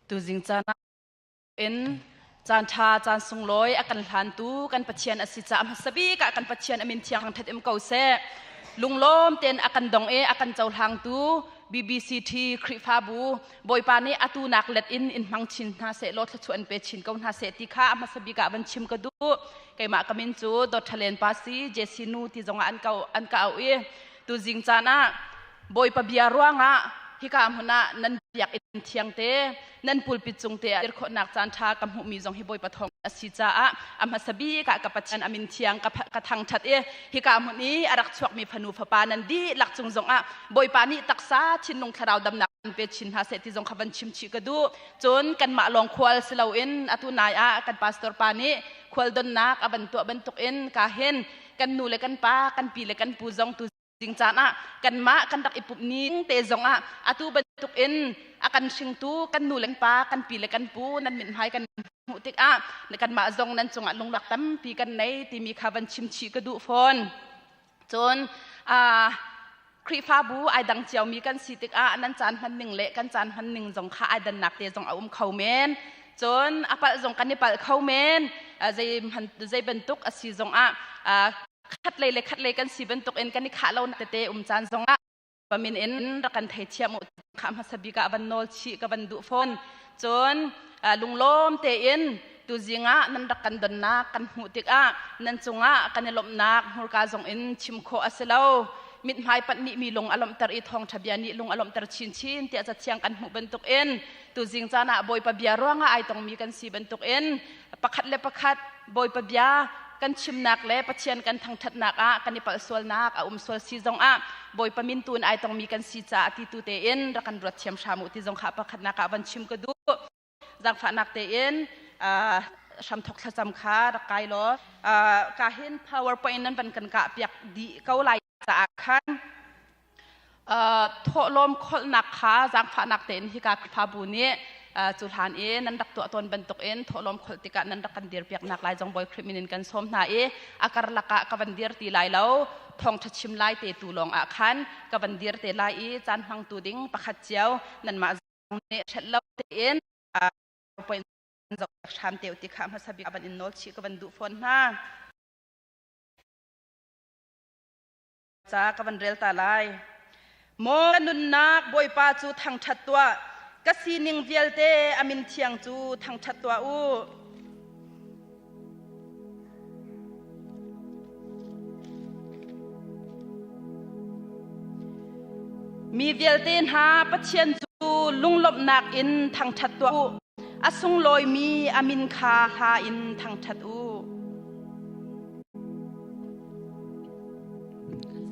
Tuzing caan ah in caan ṭha caan sunglawi a kan hlantu kan Pathian a si caah hmasa bik ah kan Pathian a min thiang ṭhat im ko seh. Lunglawm tein a kan dong i a kan cohlangtu BBCT Khrihfabu Bawipa nih atu nak let in in hmang chin hna seh law thluachuah an pe chin ko hna seh ti kha a hmasa bik ah van chim ka duh. Keimah ka min cu Dr. Len Pa si JC Nu ti zongah an ka an ka auh i tuzing caan ah Bawipa bia ruangah hika hmun ah nan biakinn thiang te nan pulpit cung te ah dir khawhnak caan ṭha ka hmuhmi zong hi Bawipa thawng a si caah a hmasa bik ah ka Pathian a min thiang ka thangṭhat i hika hmun i a rak chuakmi fanu fapa nan dihlak cung zongah Bawipa nih taksa thinlung thlarau damnak an pe chin hna seh ti zong kha van chim chih ka duh. Cun kanmah lawng khual si loin atu nai ah kan pastor pa nih khual donnak a van tuah bantukin ka hin kan nu le kan pa kan pi le kan pu zong tu ding caan ah kanmah kan rak i pumh ning te zong ah atu bantuk in a kan hringtu kan nu le pa kan pi le kan pu nan mithmai kan hmuh tikah kanmah zong nan cungah lunglak tampi kan nei timi kha van chim chih ka duh fawn. Cun Khrihfabu ai dang ciomi kan si tikah nan caan hman ning le kan caan hman ning zong kha ai dannak te zong a um kho men. Cun a palh zong kan i palh kho men. Zei bantuk a si zong ah khatlei le khatlei kan si bantukin kan i khah lo tete um caan zongah pamin in rak kan theithiam u kha hmasa bik ah van nawl chih ka van duh fawn. Cun lunglawm tein tuzing ah nan rak kan donnak kan hmuh tikah nan cungah kan i lawmhnak hmurka zong in chim khawh a si lo. Mithmai panh nih mi lung a lawmhter i thawngṭha bia nih lung a lawmhter chinchin tiah cathiang kan hmuh bantukin tuzing caan ah Bawipa bia ruangah ai tongmi kan si bantukin pakhat le pakhat Bawipa bia kan chimnak le Pathian kan thangṭhatnak ah kan i palh sualnak a um sual si zongah Bawipa min tu in ai tongmi kan si caah ti tu tein rak kan ruat thiam hram u ti zong kha pakhatnak ah van chim ka duh. Zaangfahnak tein hramthok thlacam kha rak kai law ka hin PowerPoint nan van kan kah piak dih ko lai caah khan thawhlawm kholhnak kha zaangfahnak tein hika Khrihfabu nih cu hlan i nan rak tuah tawn bantukin thawhlawm kholh tikah nan rak kan dirpiaknak lai zong Bawi Khrih min in kan sawm hna i a karlak ah ka van dir ti lai lo. Thawngṭha chim lai te tu lawng ah khan ka van dir te lai i caan hmangtu ding pakhat cio nanmah zong nih hrelh lo tein point zoh hram te ti kha hmasa bik van in nawl chih ka van duh fawn hna. Ca ka van rel ta lai. Maw ka nunnak Bawipa cu thangṭhat tuah, ka sining vialte a min thiang cu thangṭhat tuah u. Mi vialte hna Pathian cu lunglawmhnak in thangṭhat tuah u. A sunglawimi a min kha hla in thangṭhat u.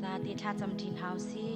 Zati thlacam ṭin hau si.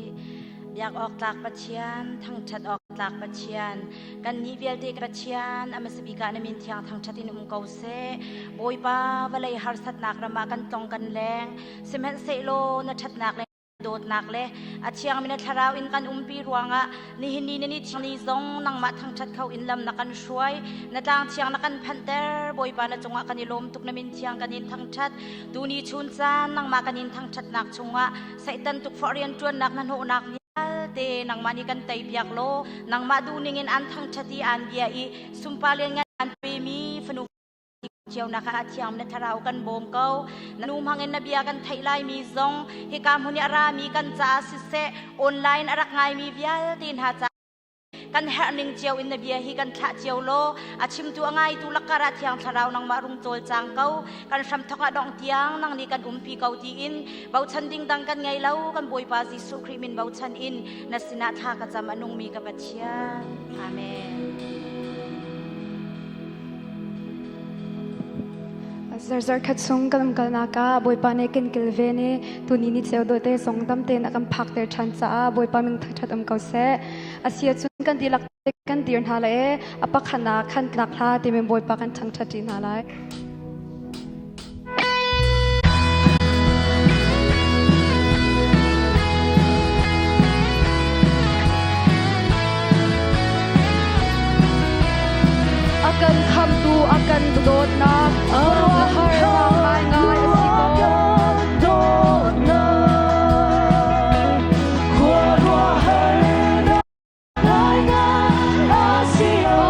Biak awk tlak Pathian, thangṭhat awk tlak Pathian, kan nih vialte Pathian, a hmasa bik ah na min thiang thangṭhat in um ko seh. Bawipa, vawlei harsatnak ram ah kan tlong kan leng. Sihmanhsehlaw na ṭhatnak le dawtnak le a thiangmi na thlarau in kan umpi ruangah nihin ni na ni thiang ni zong nangmah thangṭhat kho in lam na kan hruai. Na tlang thiang na kan phanhter. Bawipa na cungah kan i lawm tuk na min thiang kan in thangṭhat. Tuni chun caan nangmah kan in thangṭhatnak chungah Satan tukforh rianṭuannak na hnawhnak vialte nangmah nih kan teipiak law nangmah duhning in an thangṭhat i an bia i sunpar lianngan an pemi fanu cionak ah thiang na thlarau kan bawm ko. Na nu hmangin na bia kan theih laimi zong hika hmun i a rami kan caah siseh online a rak ngaimi vialte hna caah kan herhning cio in na bia hi kan thlah cio law a chimtu a ngaitu lakar ah thiang thlarau nangmah rung cawl cang ko. Kan hramthok ah dong tiang nang nih kan umpi ko tiin bochan ding dang kan ngei lo. Kan Bawipa Jesuh Khrih min bochan in na sinah thla ka cam a nungmi ka Pathian. Amen. Zarzar khat chung kan umkalnak ah Bawipa nih kan kilven i tuni ni ceu dawh te zong dam tein a kan phakter ṭhan caah Bawipa min thangṭhat um ko seh. A si ahcun kan dihlak kan dir hna lai i a pakhat ah khan tlak hlah timi Bawipa kan thangṭhat ṭi hna lai. A kan khamtu a kan dawtnak khuaruahharnak ngaingai a si ko.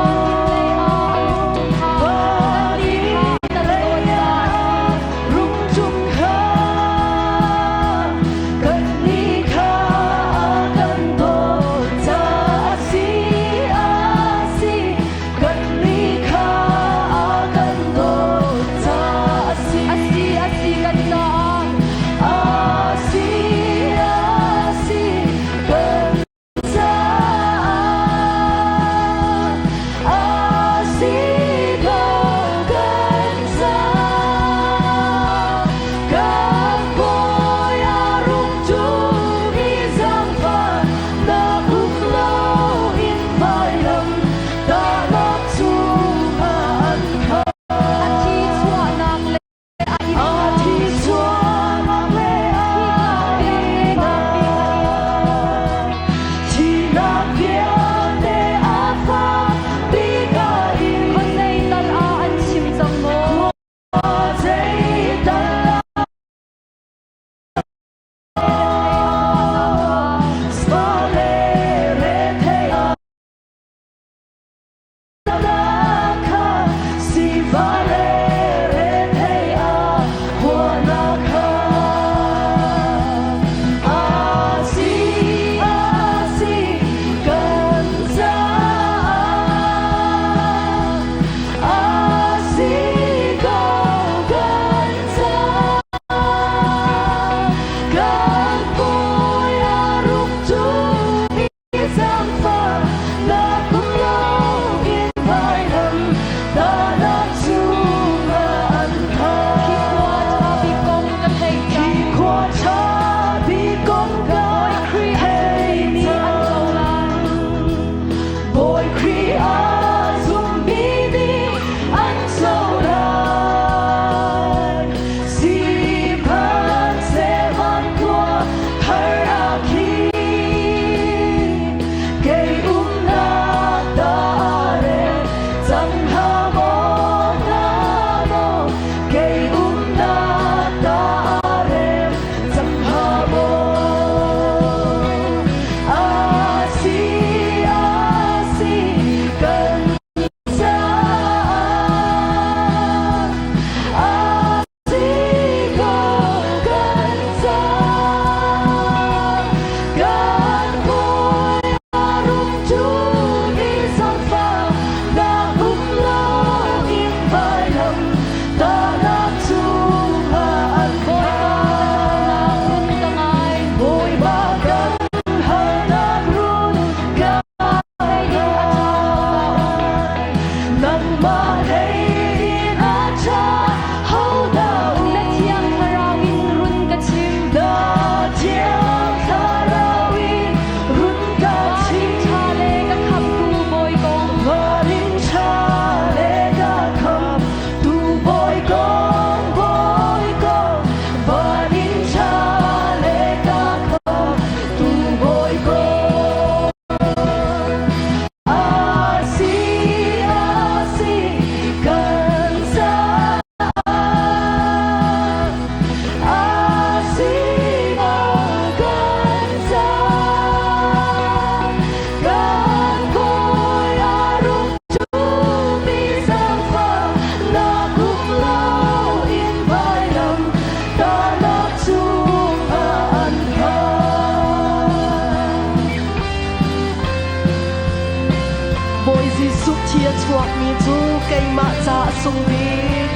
keimah ca a sung bik.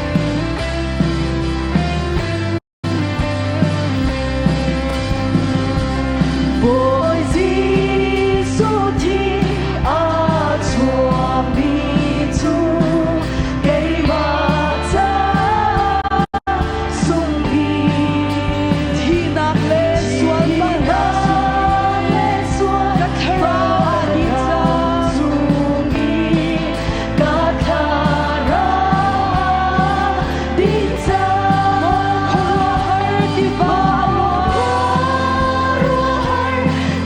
Bawi Jesuh thi a chuakmi cu keimah caah sung bik. Thihnak le sualnak ka thlarau aa din cang. Ka thlarau aa din cang. Khuaruahhar tiva a luang. Khuaruahhar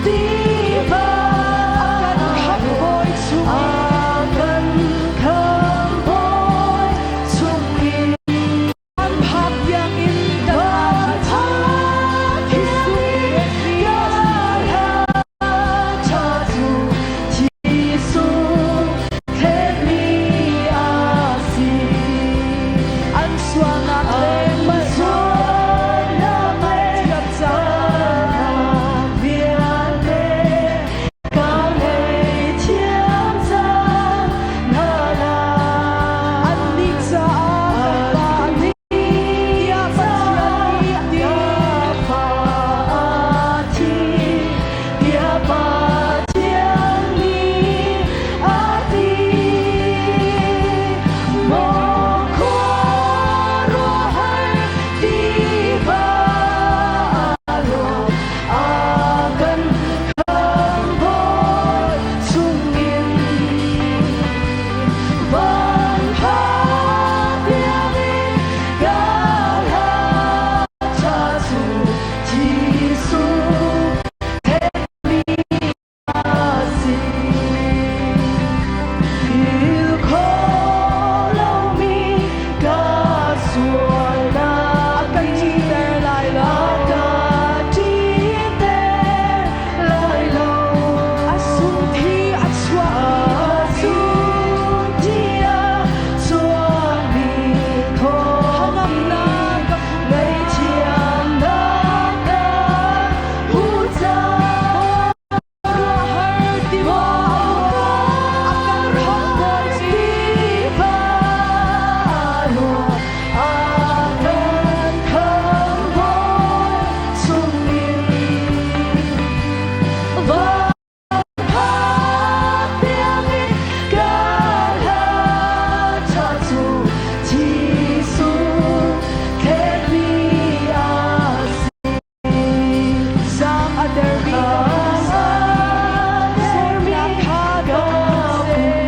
tiva a kan khamhbawi chung a kan khamhbawi chungin. Kan phak tiangin kan phak tiangin kan cu Jesuh thletmi a si. An sualnak le sualnak le thiamcang vialte ka ngaihthiam cang hna lai. Annih caah kan Pa nih tiah Pathian nih a ti. Pa a thi tiah Pathian nih a ti. Maw khuaruahhar tiva a luang a kan khamhbawi chungin van phak tiangin ka hla cha cu Jesuh thletmi a si. Philh khawh lomi ka sualnak a kan ṭihter lai lo. A ka ṭihter lai lo. A sung thi a chuakmi a sung thi a chuakmi thawngin ngaihthiamnak ka hmu cang. Ruahhar tiva a kan khamhbawi tiva a kan khamhbawi chungin van phak tiangin ka hla ṭha cu Jesuh thletmi a si. Zaang a dermi ka pumsa zawtnak kha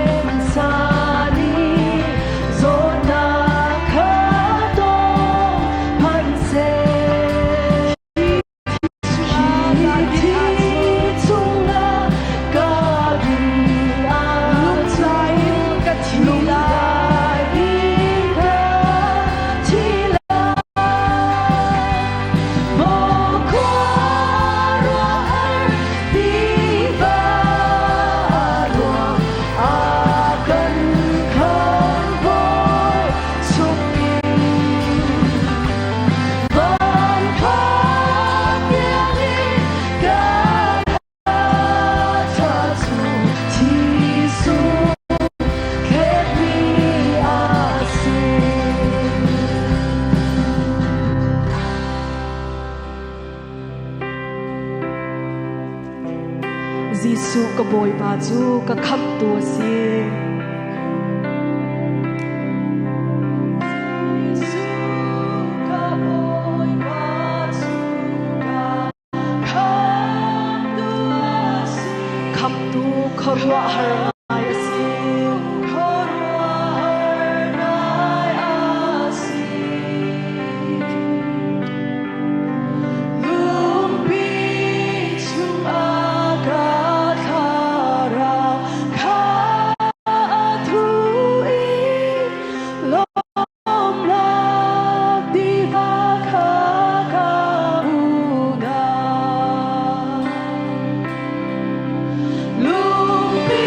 pumsa nih zawtnak kha tawng hmanh seh. Khi thi chungah ka din lungtlai in ka thi lai. Ka thi lai. Maw khuaruahhar tiva ruang a kan khamhbawi chungin van phak tiangin ka tha cu Jesuh thletmi a si. Jesuh ka Bawipa cu ka khamhtu a si. Jesuh ka Bawipa cu ka khamhtu a si. Khamhtu khuaruahhar ngai a si. Khuaruahhar ngai a si. Lungpi chungah ka thlarau kha a thu i lawmnak tiva kha ka hmu. Lungpi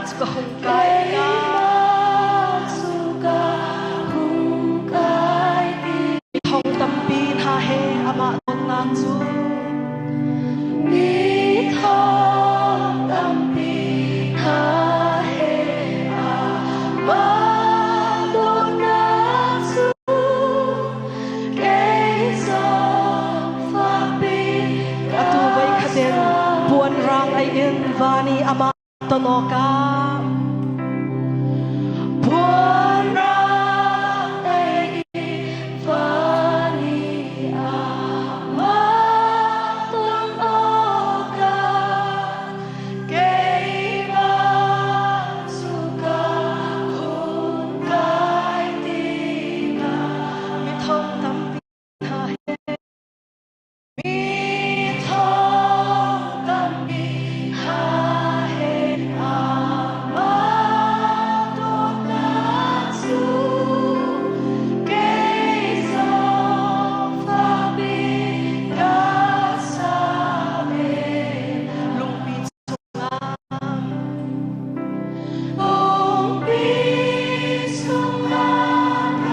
cu ka hung kai Mi thong tampi hna he amah dawtnak cu Mi thong tampi hna he amah dawtnak cu kei zong fakpi Atu voi khatin puan rang ei in van i amah ton awkah puan rang ei in van i amah ton awkah keimah cu ka hung kai tikah mi thong tampi hna he Mi thong tampi hna he amah dawtnak cu kei zong fakpi ka sa ve. Lungpi chungah lungpi chungah ka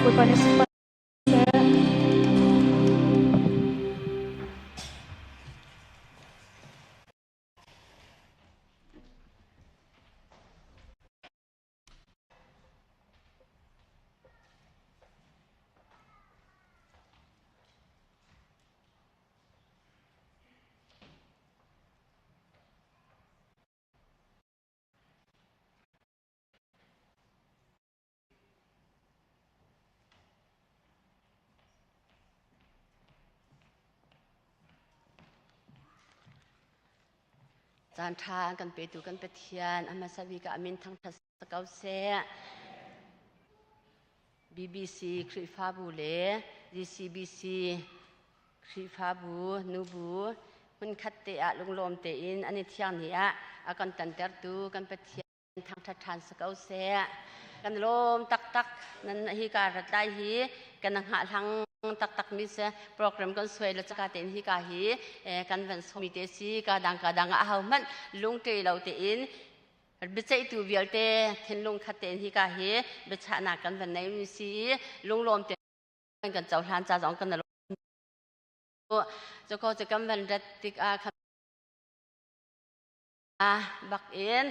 Bawipa nih sunparnak seh. Caan ṭha an kan petu kan Pathian a hmasa bik ah a min thangṭhat si ko seh. BBC Khrihfabu le GCBC Khrihfabu nubu hmunkhat te ah lunglawm tein an i thiang ni ah a kan tantertu kan Pathian thangṭhat ṭhan si ko seh. Kan lawm taktak nan hi ka rat lai hi kan hngahhlang taktak mi se program kan suai le ka tein hi ka hi kan van somi te si ka dang ka dang ah ho hmanh lungṭe lo tein biaceihtu vialte thinlung khat tein hi ka hi biachahnak kan van nei mi si i lunglawm te kan cohlan ca zong kan cu ko cu kan van rat tikah bak in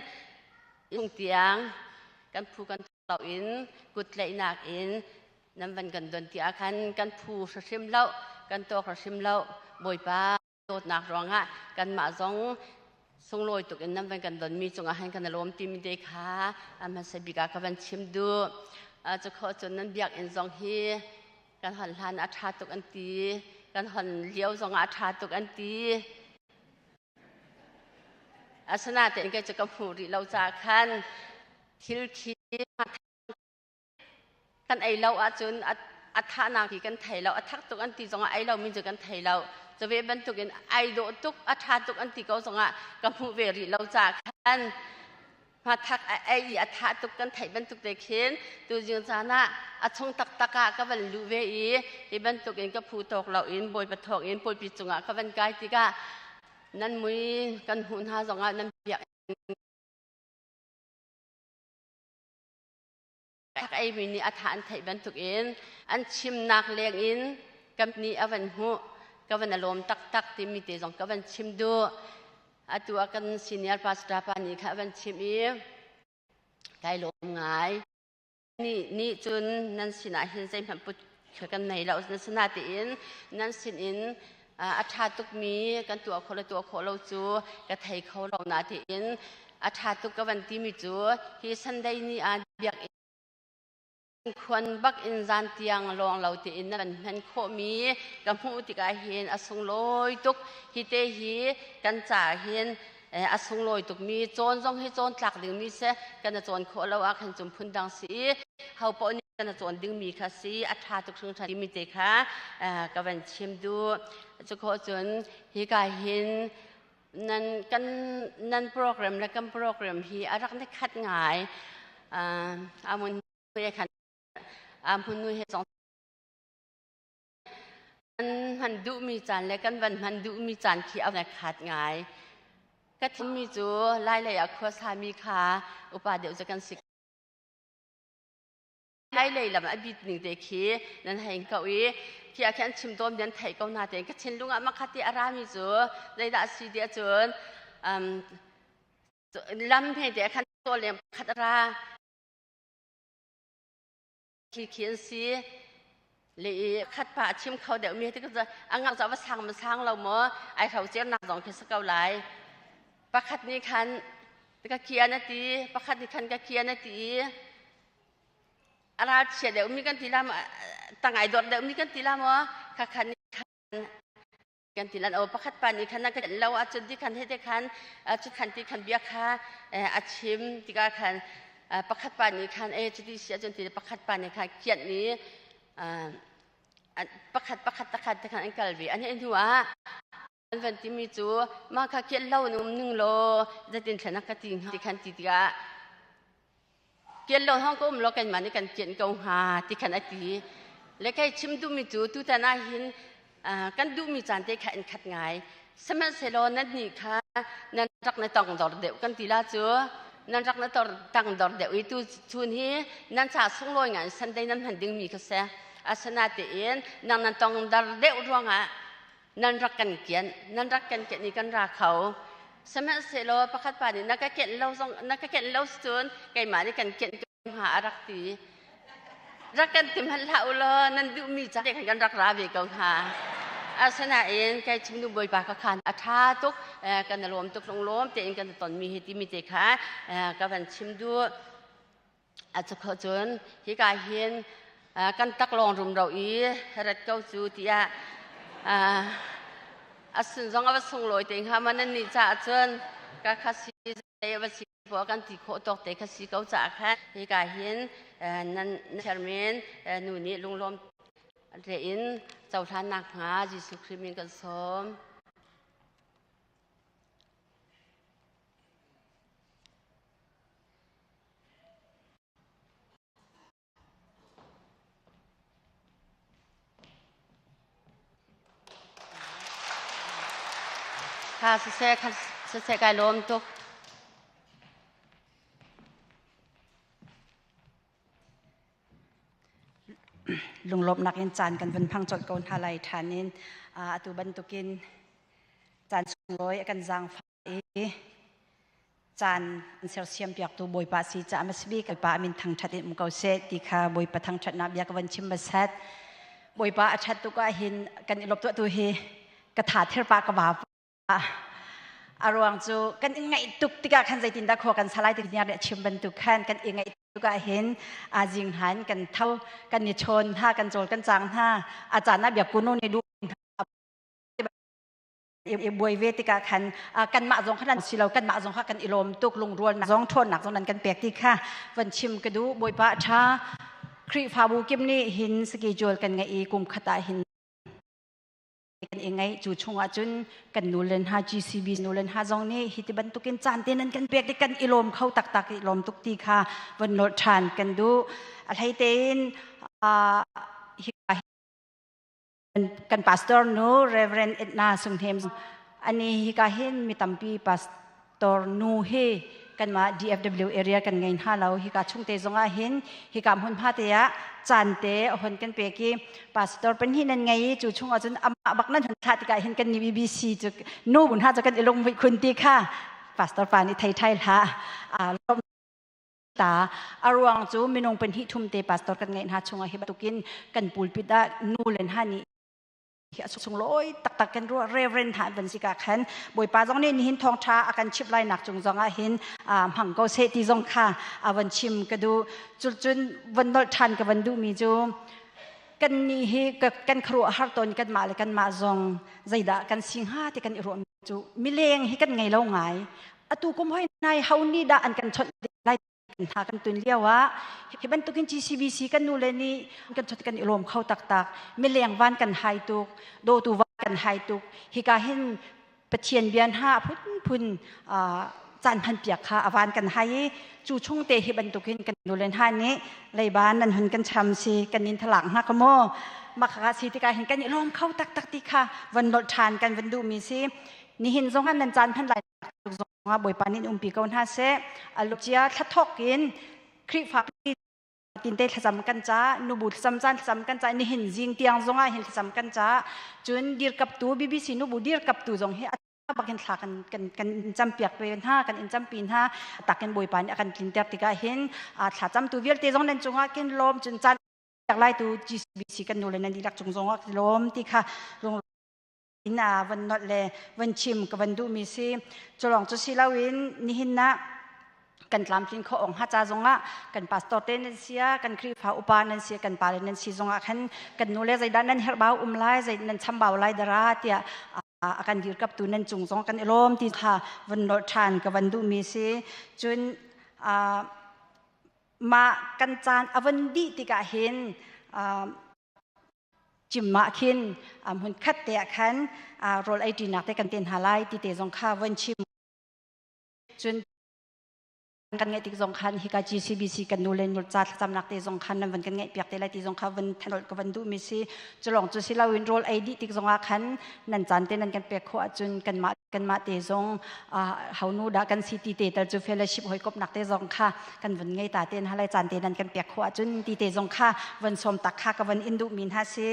tiang kan phu kan lo in kut tlaihnak in nan van kan don ti ah khan kan phu hrim lo kan tawk hrim lo Bawipa dawtnak ruangah kanmah zong sunglawi tuk in nan van kan don mi cungah han kan lawm timi te kha a hmasa bik ah ka van chim duh. Cu khawh cun nan biakinn zong hi kan hon hlan a ṭha tuk an ti, kan hon lio zongah a ṭha tuk an ti. Asinain kei cu ka hmuh rih lo caah khan thil khi kan ei lo ahcun a thahnak hi kan thei lo. A thak tuk an ti zongah ei lomi cu kan thei lo. Cu ve bantukin ai dawh tuk, a ṭha tuk an ti ko zongah ka hmuh ve rih lo caah khan hmathak a ei i a thah tuk kan theih bantuk te khin tuzing caan ah a chung taktak ah ka van luh ve i hi bantukin ka phu tawk loin Bawipa thawng in pulpit cungah ka van kai tikah nan mui kan hmuh hna zongah nan biak eimi nih a tha an theih bantukin an chimnak leng in kan nih a van hmuh ka van a lawm taktak timi te zong ka van chim duh. Atu ah kan senior pastor pa nih kha a van chim i kai lawm ngai. Nih nih cun nan sinah hin zeihmanh put kan nei lo na sinatein nan sin in. A ṭha tukmi kan tuah khawh le tuah khawh lo cu ka thei kho lo na tiin a ṭha tuk ka van timi cu hi Sunday ni ah biakinn khuan bak in zan tiang lawng lo tiin na van hman khawhmi ka hmuh tikah hin a sunglawi tuk. Hi te hi kan caah hin a sunglawi tukmi cawn zong hi cawn tlak dingmi si kan cawn khawh lo ah khan cun phundang si i ho paoh nih kan cawn dingmi kha si a ṭha tuk hringhran timi te kha ka van chim duh. Cu khawh cun hika hin nan kan nan program le kan program hi a rak ni khat ngai. Amun he khan amun nu he zong kan hman duhmi caan le kan van hman duhmi caan khi a khat ngai. Ka thimmi cu lai lei ah khua sami kha upa deuh cu kan si. Lai lei lam a bit ning te khi nan hei ko i khi ah khan chim tawn nan theih ko na tein ka thinlung ah makhat i a rami cu zeidah a si ti ahcun lam he te khan tawlem khat a ra khi khi an si le i khat pa a chim kho deuh mi ti ka a ngak za va sang ma sang lo maw ai hro cer nak zong khi sa ko lai. Pakhat nih khan ka kian a ti, pakhat nih khan ka kian a ti i a ral chia deuh mi kan ti la maw, tangai dawt deuh mi kan ti la maw, kha khan nih khan kan ti lan o pakhat pa nih khan kan lo ahcun ti khan he te khan cu khan ti khan bia kha a chim tikah khan pakhat pa nih khan e cuti si ahcun ti pakhat pa nih khan kianh i pakhat pakhat takhat te khan an kal ve. An hnu ah an van timi cu mah kha kianh lo in um ning law zeitin thlen a ka ti hnga ti khan ti tikah kian lo hong ka um law kanmah nih kan kianh ko hnga ti khan a ti le kei chim duhmi cu tutan ah hin kan duhmi caan te kha in khat ngai. Sihmanhsehlaw nan nih kha nan rak na tong dor deuh kan ti la cu nan rak na tor tang dor deuh i tu chun hi nan ca sunglawi ngai Sunday nan hman dingmi kha si. Asinatein nang nan tong dar deuh ruangah nan rak kan kianh, nan rak kan kianh i kan ra kho. Sihmanhsehlaw pakhat pa nih na ka kianh lo zong na ka kianh lo cun keimah nih kan kianh ko hnga a rak ti. Rak kan ti hmanh hlah u law nan duhmi ca te khan kan rak ra ve ko hnga. Asinain kai chim nu Bawipa ka khan a ṭha tuk, kan lawm tuk, lunglawm tein kan tonmi hi timi te kha ka van chim duh. A cu cun hika hin kan taklawng rumro i rat ko cu tiah a sun zong a va sunglawi te hnga ma nan nih caah cun ka kha si zei va si poah kan ti khawh tawk te kha si ko caah khan hika hin nan chairman nu nih lunglawm tein cohlan nak hnga Jesuh Khrih min kan sawm. Kha siseh, kha siseh kai lawm tuk. Lunglawmhnak in caan kan vun hmang colh ko hna lai ṭhan in atu bantukin caan sunglawi a kan zaangfah i caan an sersiam piaktu Bawipa si caah masbi Bawipa amin thangṭhat in um ko seh ti kha Bawipa thangṭhatnak bia ka van chim basat. Bawipa a ṭhat tuk ah hin kan i lawp tuah tu hi ka tha thir pa ka va pa a ruang cu kan i ngaih tuk tikah khan zeitindah khua kan salai ti le chim bantuk khan kan i ngaih tuk ah hin a jing han kan tho kan i chawn hna kan cawl kan cang hna a caan ah biakunu nih duh i buai ve tikah khan kanmah zong khan si lo kanmah zong kha kan i lawm tuk. Lungrualnak zong ṭhawnnak zong nan kan pek ti kha van chim ka duh. Bawipa a ṭha. Khrihfabu kim nih hin schedule kan ngeih i kum khat ah hin kan i ngeih. Cu chungah cun kan nu le hna GCB nu le hna zong nih hi ti bantukin caan te nan kan pek i kan i lawm kho taktak i lawm tuk ti kha van nolh ṭhan kan duh. A hlei tein hi kan pastor nu Reverend Edna Sunghnem ani hika hin mi tampi pastor nu hi kanmah DFW area kan ngei hna lo. Hika chungte zongah hin hika hmunhma te ah caan te hon kan pek i pastor pan hi nan ngei i cu chungah cun amah bak nan hon thlah tikah hin kan ni BBC cu nu bun ha cu kan i lungmuih khun ti kha pastor pa nih thei thai hlah ta. A ruang cu minung pahnih thum te pastor kan ngeih hna chungah hi bantukin kan pulpit ah nu le hna nih. Hi a sunglawi taktak kan ruah. Reverend hna van si ka khan Bawipa zong nih nihin thawngṭha a kan chimh lai nak cung zong ah hin hmang ko seh ti zong kha a van chim ka duh. Cun van nolh ṭhan ka van duhmi cu kan nih hi kan khuaruah har tawn, kanmah le kanmah zong zeidah kan si hnga ti kan i ruah cu mileng hi kan ngei lo ngai. Atu kum hoi nai ho nih dah an kan chawnh lai hna kan tun lio ah hi bantukin GCBC kan nu le nih kan chawt kan i lawm kho taktak. Mileng van kan hai tuk, dawtu van kan hai tuk. Hika hin Pathian bian ha phun phun caan hman piak kha avan kan hai i cu chung te hi bantukin kan nu le hna nih leiba nan hun kan cham si kan in thalak hna ka maw makha si tikah hin kan i lawm kho taktak ti kha van nolh ṭhan kan van duhmi si. Nihin zong ah nan caan hman lai zong ah Bawipa nih umpi ko hna seh. Alucia thlathawk in Khrihfa tinte thlacam kan ca, nubu thlacam caan thlacam kan ca, nihin zing tiang zong ah hin thlacam kan ca. Cun dirkaptu BBC nubu dirkaptu zong hi bakin thla kan kan kan campiak ve hna, kan in campi hna. Takin Bawipa nih a kan tlinter tikah hin thla camtu vialte zong nan cungah kin lawm. Cun caan lai tu GCBC kan nu le nan dihlak cung zong ah lawm ti kha lung in a van nolh le van chim ka van duhmi si. Culong cu si loin nihin ah kan tlamtlin kho ong ha ca zongah kan pastor te nan sia, kan Khrihfa upa nan sia, kan pale nan si zongah khan kan nu le zeidah nan herh bau um lai, zei nan chambau lai dara tiah a kan dirkaptu nan cung zong kan i lawm ti kha van nolh ṭhan ka van duhmi si. Cun mah kan caan a van dih tikah hin cim ah khin hmun khat te ah khan rawl ei ṭinak te kan te hna lai ti te zong kha van chim. Cun kan ngeih tik zong khan hika GCBC kan nu le nu ca thlacamnak te zong khan nan van kan ngeih piak te lai ti zong kha van thanolh ka van duhmi si. Culong cu si loin rawl ei dih tik zong ah khan nan caan te nan kan pek khawh ahcun kanmah kanmah te zong honu dah kan si ti te tal cu fellowship hawikomhnak te zong kha kan van ngei ta te hna lai. Caan te nan kan pek khawh ahcun ti te zong kha van sawm tak kha ka van in duhmi hna si.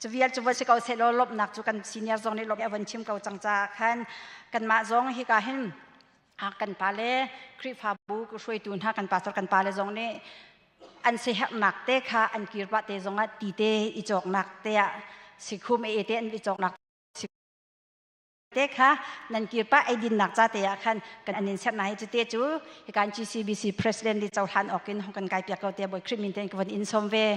Cu vial cu va si ko sehlaw lawmhnak cu kan senior zong nih lawmh a van chim ko cang caah khan kanmah zong hika hin kan pale Khrihfabu hruaitu hna, kan pastor kan pale zong nih an siherhnak te kha an kir pah te zong ah ti te i cawknak te ah sikhum e te an i cawknak te kha nan kir pah eidinnak ca te ah khan kan an in serh hna hi. Cu te cu hikan GCBC president nih cohlan awk in hong kan kai piak ko te Bawi Khrih min ten ka von in sawm ve.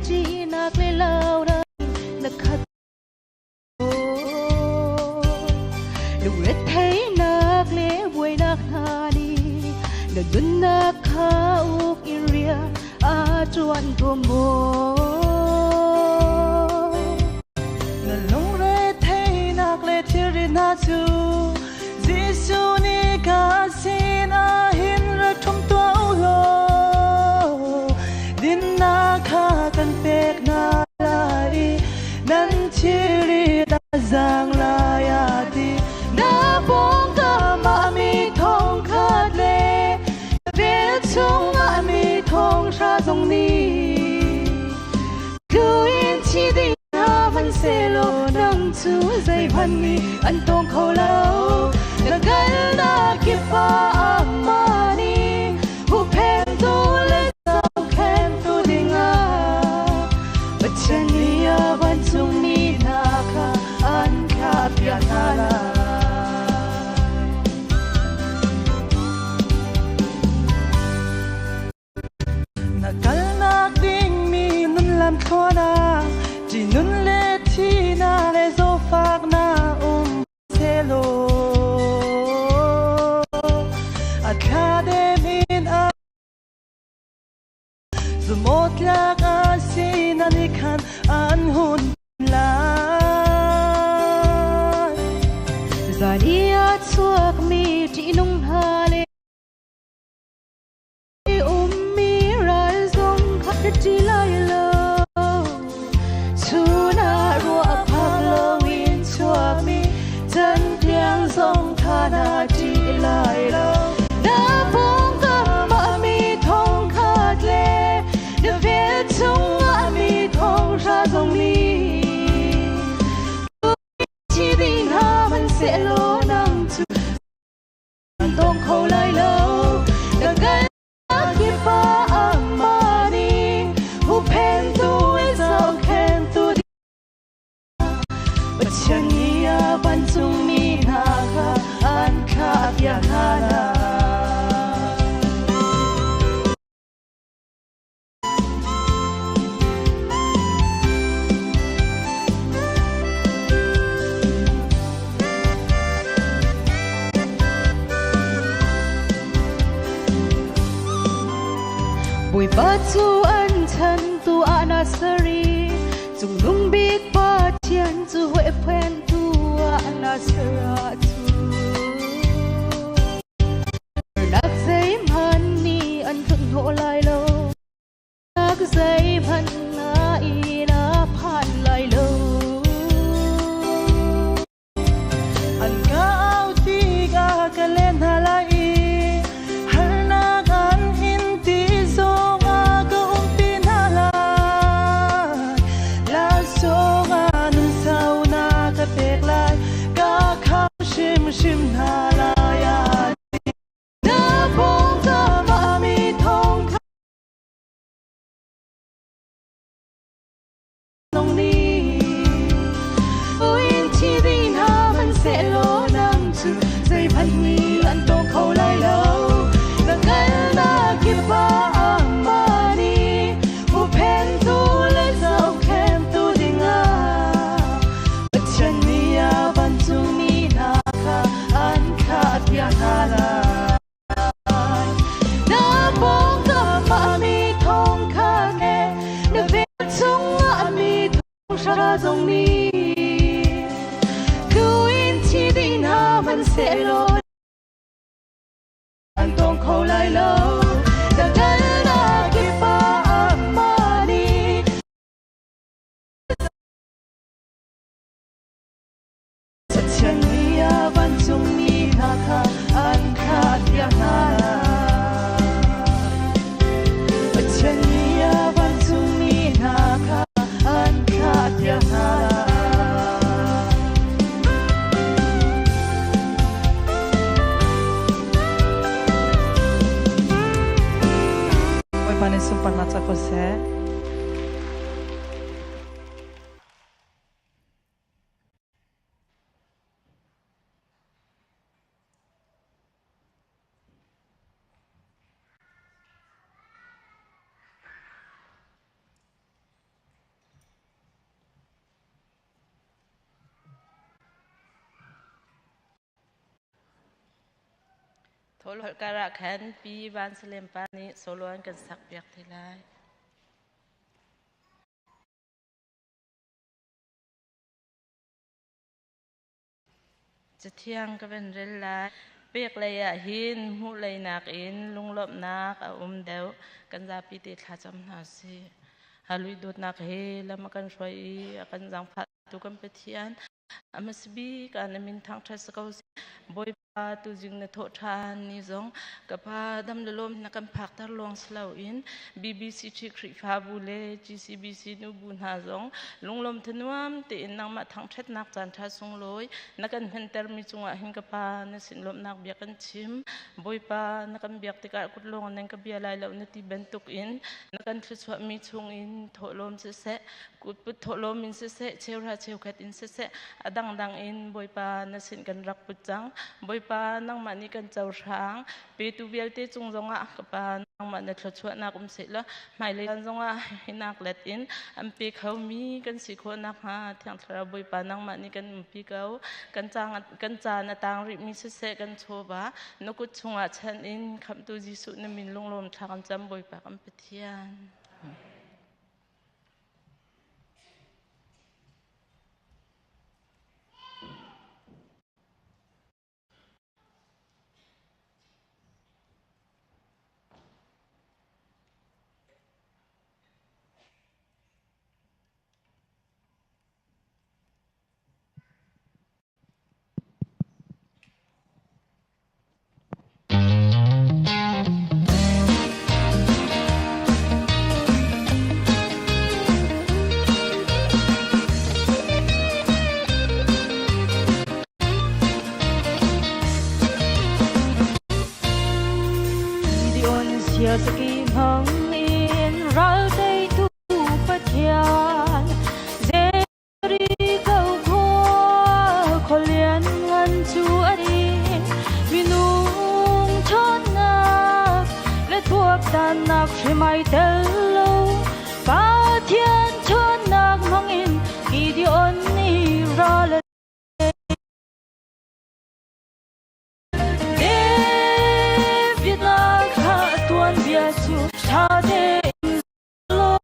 Le nak le lau na khat lungretheihnak le buainak hna nih na nunnak kha uk in rian a ṭuan ko maw? Na lungretheihnak le thilri hna cu Jesuh nih ka sinah hin ra ṭhum tuah u law dinnak kha kan pek hna lai i nan thilri zang lai a ti. Na pawngkam ah mi thong khat le velchum ah mi thong hra zong nih tluin thi ding hna van selaw nang cu zeihmanh nih an tawng kho lo. Na kalnak kip ah amah nih huhphentu le zohkhenhtu dingah. lamthluan ah ṭihnun le thihnak le zawtfaknak um sehlaw a thladem in a Zumawtlak a si na nih khan an hun lai. Zan i a chuakmi ṭihnung hna le ummi ral zong kha ka ṭih lai lo. Chun ah ruah phak loin chuakmi cantiang zong kha na ṭih lai lo. Na pawngkam ah mi thong khat le na velchum ah mi thong hra zong nih Thi ding hna hmanhsehlaw nang cu an tawng kho lai lo. Na kal kip ah amah nih huhphentu le zohkhenhtu Pathian nih a vancungmi hna kha an thlahpiak hna lai. Bawipa cu an chantu ah na sari Cungnung bik Pathian cu huehphentu ah na ser cu. Nak zeihmanh nih an tlunhnawh lai lo. Nak zeihmanh na inn a phan lai lo. An ka au tikah ka let hna lai i harnak an in ti zongah ka umpi hna lai. Laksawng ah nun saunak ka pek lai, ka khamh hrimhrim hna lai. Na pawngkam ah mi thong Nong nih Uin thi ding hna hmanhsehlaw nang cu zeihmanh nih an tawng kho lai lo. Na kalnak kip ah amah nih huhphentu le zohkhenhtu dingah Pathian nih a vancungmi hna kha an thlahpiak hna lai. Na pawngkam ah mi thong khat le na velchum ah mi thong hra zong nih tuin thi ding hna hmanhsehlaw an tawng kho lai lo. Na kalnak kip ah amah nih Pathian nih a vancungmi hna kha an thlahpiak hna lai. Pathian nih a vancungmi hna kha an thlahpiak hna lai. Bawipa nih sunparnak ca ko seh. Thawl holh kar ah khan Pi Van Salem pa nih solo an kan sak piak te lai. Cathiang ka van rel lai. Pek lei ah hin hmuh lei nakin lunglawmhnak a um deuh. Kan zapi te thlacam hna sih. Halui dawtnak he lam a kan hruai i a kan zaangfah tu kan Pathian a hmasa bik ah na min thangṭhat si ko seh. Bawipa tuzing na thawh ṭhan ni zong ka pa dam le lawm na kan phakter lawng si loin BBCT Khrihfabu le GCBC nubu hna zong lunglawm thanuam tein nangmah thangṭhatnak caan ṭha sunglawi na kan hmantermi cungah hin ka pa na sin lawmhnak bia kan chim. Bawipa na kan biak tikah kut lawng nan ka bia lai lo na ti bantukin na kan thluachuahmi chungin thawhlawm siseh kutput thawhlawm in siseh cheuhra cheukhat in siseh a dangdang in Bawipa na sin kan rak put cang. Bawipa. Bawipa nangmah nih kan cohlang. Petu vialte cung zongah ka Pa nangmah na thluachuahnak um sehlaw hmailei caan zongah hinak let in an pe khomi kan si khawh nakhnga Thiang Thlarau Bawipa nangmah nih kan umpi ko. Kan caan a tang rihmi siseh kan chawva na kut chungah chanh in Khamhtu Jesuh na min lunglawm thla kan cam Bawipa kan Pathian. Gideon siasaki hmang in ral teitu Pathian Jericho khua khualian ngan cu a ding minung ṭhawnnak le tuaktannak hrimai tel lo Pathian ṭhawnnak hmangin Gideon nih ral a tei. David kha tuanbia cu ṭha tein law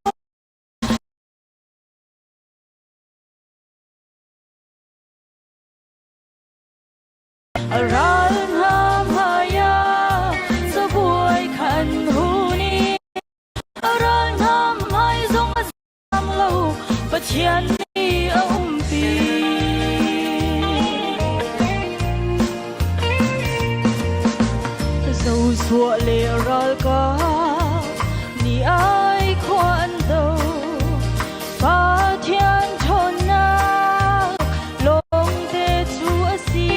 Ral hna hmaiah cabuai khan hun i ral hna hmai zong a zam lo, Pathian nih a umpi. Zosuah le ralkap nih ai khua an do. Pathian ṭhawnnak lawngte cu a si.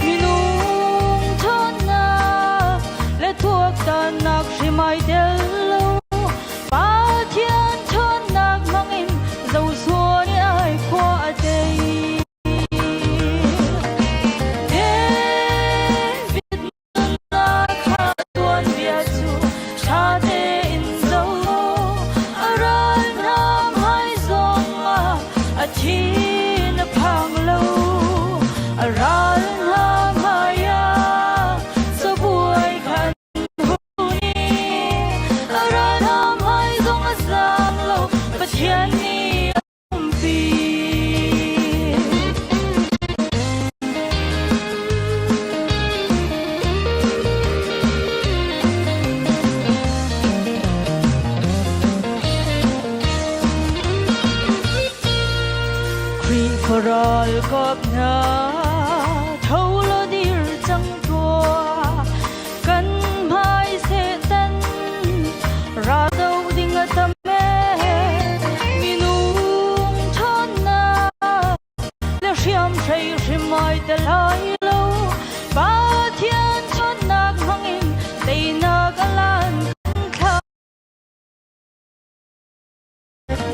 Minung ṭhawnnak le tuaktannak hrim ai tel lo. Pathian ṭhawnnak hmangin zohsuan i ai khua a tei. David nunnak kha tuanbia cu ṭha tein zoh law, a ral hna hmai zongah a thin a phang lo. A ral hna hmaiah cabuai khan hun i a ral hna hmai zong a zaam lo. Pathian nih a umpi. Khrihfa ralkap hna tho law dir cang tuah kan hmai Satan ra do ding a tam ee minung ṭhawnnak le hriamhrei hrim ai tel lai lo Pathian ṭhawnnak hmangin teinak a lan kan thlah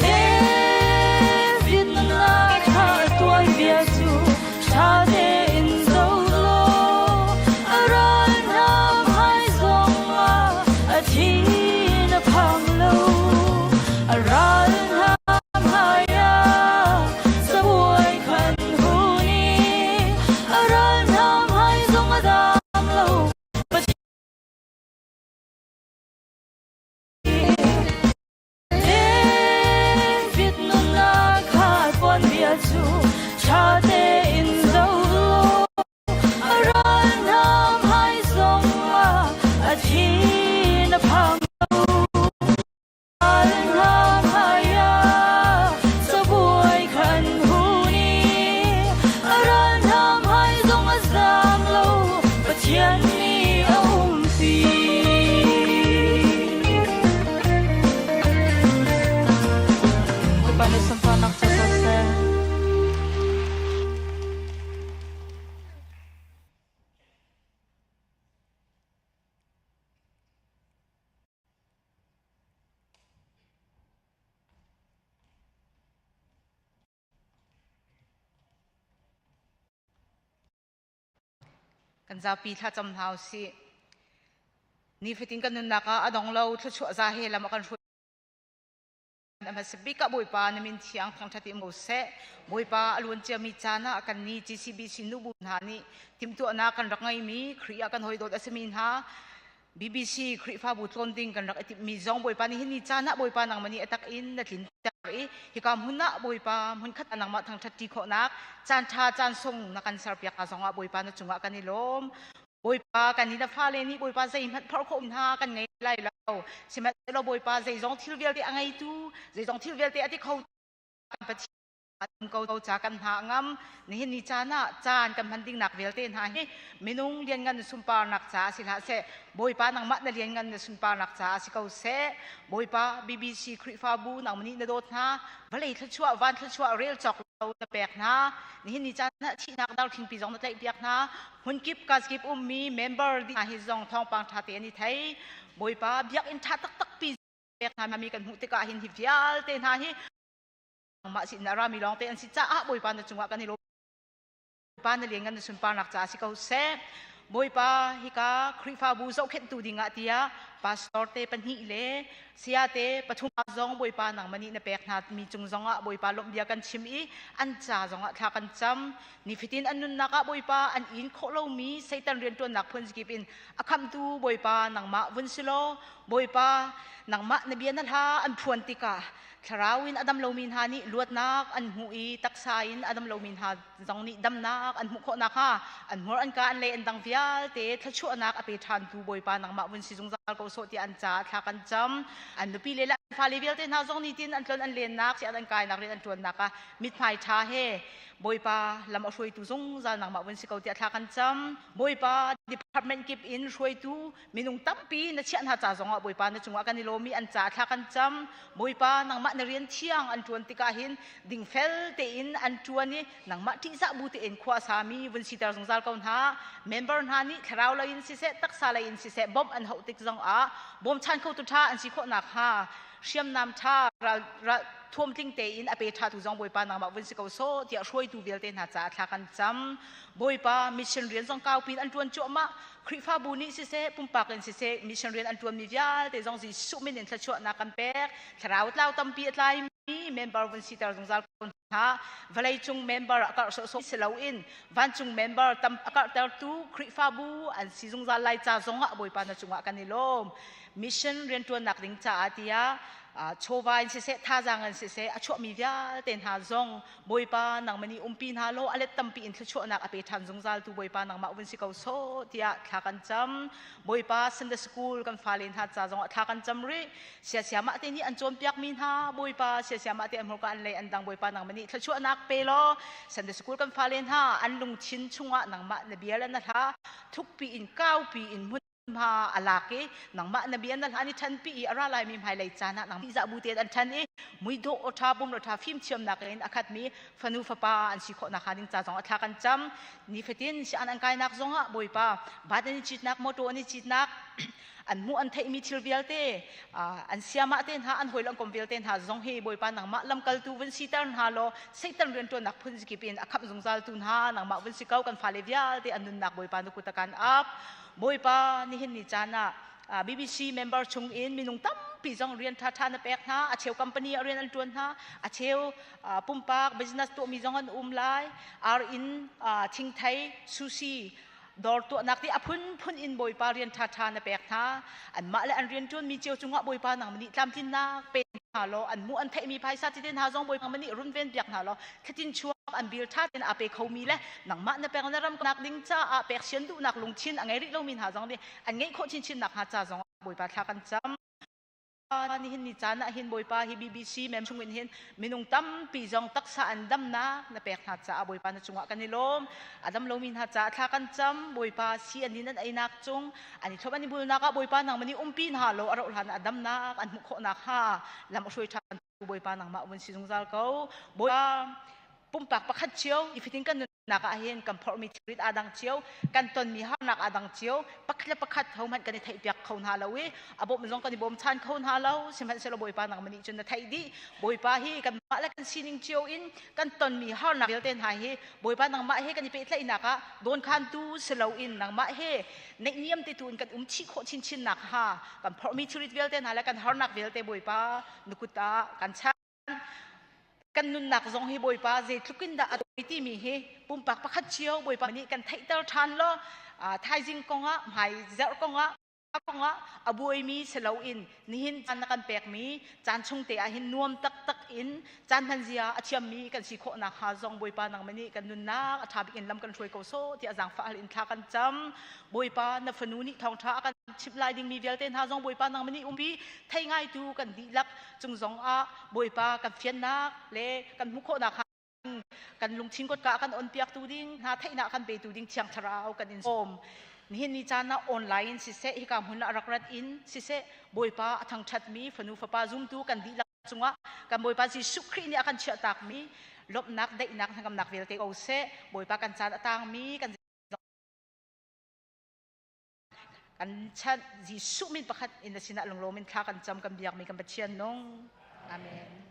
David nunnak kha tuanbia cu ṭha tein zoh law a ral hna hmai zongah a thin a phang lo. A ral hna hmaiah cabuai khan hun i a ral hna hmai zong a dam lo. David nunnak kha tuanbia cu ṭha tein zoh law a ral hna hmai zongah a thin a phang lo. Ral hna hmaiah cabuai khan hun i a ral hna hmai zong a zaam lo. Pathian nih a umpi. Bawipa nih sunparnak co ko seh. Kan zapi thlacam hna usih. Nifatin kan nunnak ah a dong lo thluachuah za he lam a kan hruai a hmasa bik ah Bawipa na min thiang thangṭhat in ko seh. Bawipa a luan ciami caan ah kan ni GCBC nubu hna nih timhtuahnak kan rak ngeimi Khrih ah kan hawi dawt a simi hna BBC Khrihfabu tlawn ding kan rak i timhmi zong Bawipa nih hin ni caan ah Bawipa nangmah nih a tak in na tlinter i hika hmun ah Bawipa hmunkhat ah nangmah thangṭhat ṭi khawhnak caan ṭha caan sung na kan serpiak zong ah Bawipa na cungah kan i lawm. Bawipa kan ni na fale nih Bawipa zeihmanh phorh khawh hna kan ngei lai lo. Sihmanhsehlaw Bawipa zeizong thil vialte a ngeitu, zeizong thil vialte a ti kho kan Pathian um ko ca kan hna ngam. Nihin ni caan ah caan kan hman dingnak vialte hna hi minung lianngan sunparnak ca si hlah seh, Bawipa nangmah na lianngan na sunparnak ca si ko seh. Bawipa BBC Khrihfabu nangmah nih na dawt hna, vawlei thluachuah van thluachuah rel cawk lo na pek hna. Nihin ni caan ah thihnak darkhingpi zong na tlaihpiak hna. Hmunkip kazkip ummi member hna hi zong thawngpang ṭha te an i thei. Bawipa biakinn ṭha taktak pi pek hna mi kan hmuh tikah hin hi vialte hna hi nangmah sin a rami lawng te an si caah Bawipa na cungah kan i lawm. Bawipa na lianngan na sunparnak caah si ko seh. Bawipa hika Khrihfabu zohkhenhtu dingah tiah pastor te pahnih le saya te pathum zong Bawipa nangmah nih na pek hna mi cung zongah Bawipa lawmh bia kan chim i an ca zongah thla kan cam. Nifatin an nunnak ah Bawipa an in khawh lomi Satan rianṭuannak phun kip in a khamhtu Bawipa nangmah vun si law Bawipa nangmah na bia na hla an phuan tikah Thlarau in a dam lomi hna nih luatnak an hmuh i taksa in a dam lomi hna zong nih damnak an hmuh khawh nakhnga an hmur an ka an lei an dang vialte thluachuahnak a pe ṭhantu Bawipa nangmah vun si zungzal ko sawh tiah an caah thla kan cam. An nupi le an fale vialte hna zong nitin an tlon an lennak sian an kainak rian an ṭuannak ah mithmai ṭha he Bawipa lam a hruaitu zungzal nangmah vun si ko tiah thla kan cam. Bawipa department kip in hruaitu minung tampi na chiah hna ca zongah Bawipa na cungah kan i lawm i an ca thla kan cam. Bawipa, nangmah na rian thiang an ṭuan tikah hin dingfel tein an ṭuan i nangmah ṭihzah bu tein khua a sami vun siter zungzal ko hna. Member hna nih thlarau lei in siseh, taksa lei in siseh bawmh an hauh tik zongah bawmchan khotu ṭha an si khawh nakhnga hriamnam ṭha ral, ral thuamtling tein a pe ṭhatu zong Bawipa nangmah vun si ko sawh tiah hruaitu vialte hna caah thla kan cam. Bawipa, mission rian zong kaupi in an ṭuan cuahmah. Khrihfabu nih siseh, pumpak in siseh, mission rian an ṭuanmi vialte zong Jesuh min in thluachuahnak kan pek. Thlarau tlau tampi a tlaimi member vun siter zungzal ko hna. Vawleicung member a karh sawhsawh si loin vancung member tam a karhtertu Khrihfabu an si zungzal lai ca zongah Bawipa na cungah kan i lawm. Mission rianṭuannak ding caah tiah chawva in siseh, thazaang in siseh, a chuahmi vialte hna zong Bawipa nangmah nih umpi hna law a let tampi in thluachuahnak a pe ṭhan zungzaltu Bawipa nangmah vun si ko sawh tiah thla kan cam. Bawipa Sunday School kan fale hna ca zongah thla kan cam rih. Siasiamah te nih an cawnpiakmi hna Bawipa siasiamah te an hmurka an lei an dang Bawipa nangmah nih thluachuahnak pe law Sunday School kan fale hna an lungthin chungah nangmah na bia le na hla thukpi in kaupi in hmun hma a lak i nangmah na bia na hlan i ṭhanpi i a ra laimi hmailei caan ah nangmah zah bu tein an ṭhan i muidawh aw ṭha pumro ṭha fimthiamnak in a khatmi fanu fapa an si khawh nakhnga ding ca zong a thla kan cam. Nifatin sian an kainak zongah Bawipa bat an i citnak mawṭaw an i citnak an hmuh an theihmi thil vialte an siamah te hna an hawi le an kom vialte hna zong hi Bawipa nangmah lamkaltu vun siter hna law Satan rianṭuannak phun kip in a khamh zungzaltu hna nangmah vun si ko. Kan fale vialte an nunnak Bawipa na kut a kan ap. Bawipa, nihin ni caan ah BBC member chung in minung tampi zong rian ṭhaṭha na pek hna. A cheu company ah rian an ṭuan hna. A cheu pumpak business tuahmi zong an um lai. Ar in thingthei, sushi, dawr tuahnak ti a phunphun in Bawipa rian ṭhaṭha na pek hna. Anmah le an rian ṭuanmi cio cungah Bawipa nangmah nih tlamtlinnak pe hna law an hmuh an theihmi phaisa tete hna zong Bawipa nangmah nih runven piak hna law thlatin chuak an bil ṭha tein aa pe khomi le nangmah na pek na ram nak ding caah pek sian duhnak lungthin a ngei rih lomi hna zong nih an ngeih khawh chinchin nakhnga ca zong Bawipa thla kan cam. Nihin ni caan ah hin Bawipa hi BBC mem chung in hin minung tampi zong taksa an damnak na pek hna caah Bawipa na cungah kan i lawm. A dam lomi hna caah thla kan cam. Bawipa si an in an einak cung an i thlop an i bulnak ah Bawipa nangmah nih umpi hna law a rauh hlan ah damnak an hmuh khawh nakhnga lam a hruai ṭhan Bawipa nangmah vun si zungzal ko. Bawipa pumpak pakhat cio nifatin kan nun. Nak ah hin kan phorhmi thilrit aa dang cio, kan tonmi harnak aa dang cio, pakhat le pakhat hohmanh kan i theihpiak kho hna lo i a bawmh zong kan i bawmchan kho hna lo. Sihmanhsehlaw Bawipa nangmah nih cun na theih dih. Bawipa hi kanmah le kan sining cio in kan tonmi harnak vialte hna hi Bawipa nangmah he kan i pehtlaihnak ah dawnkhantu si loin nangmah he naihniam te tu in kan um chih khawh chinchin nak hnga kan phorhmi thilrit vialte hna le kan harnak vialte Bawipa na kut ah kan chan. Kan nunnak zong hi Bawipa zeitluk in dah a tawi timi hi pumpak pakhat cio Bawipa nih kan theihter ṭhan law thaizing kongah hmaizarh kongah kongah a buaimi si loin nihin caan na kan pekmi caan chung te ah hin nuam taktak in caan hman zia a thiammi kan si khawh nakhnga zong Bawipa nangmah nih kan nunnak a ṭha bik in lam kan hruai ko sawh tiah zaangfah hal in thla kan cam. Bawipa na fanu nih thawngṭha a kan chimh lai dingmi vialte hna zong Bawipa nangmah nih umpi thei ngaitu kan dihlak cung zong ah Bawipa kan fiannak le kan hmuh khawhnak kan lungthin kotka kan on piaktu ding hna theihnak kan petu ding Thiang Thlarau kan in sawm. Nihin ni caan ah online in siseh hika hmun ah rak rat in siseh Bawipa a thangṭhatmi fanu fapa zumtu kan dihlak cungah kan Bawipa Jesuh Khrih nih a kan chiahtakmi lawmhnak daihnak hnangamnak vialte ko seh. Bawipa kan caan a tangmi kan kan chan Jesuh min pakhat in na sinah lunglawm in thla kan cam kan biakmi kan Pathian nung. Amen.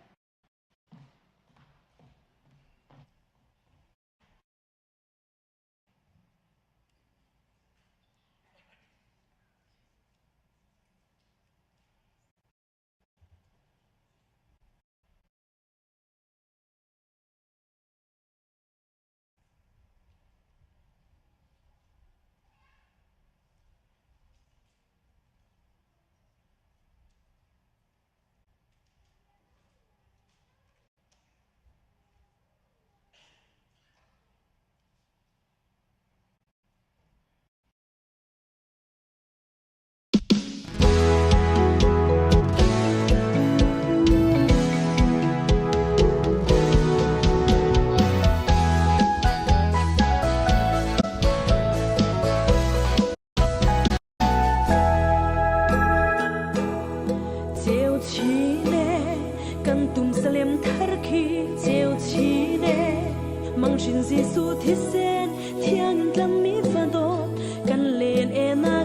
Ceu chin e kan tum salem thar khi ceu chin e mang hrin Jesuh thisen thiang in tlangmi fa dawt kan len e na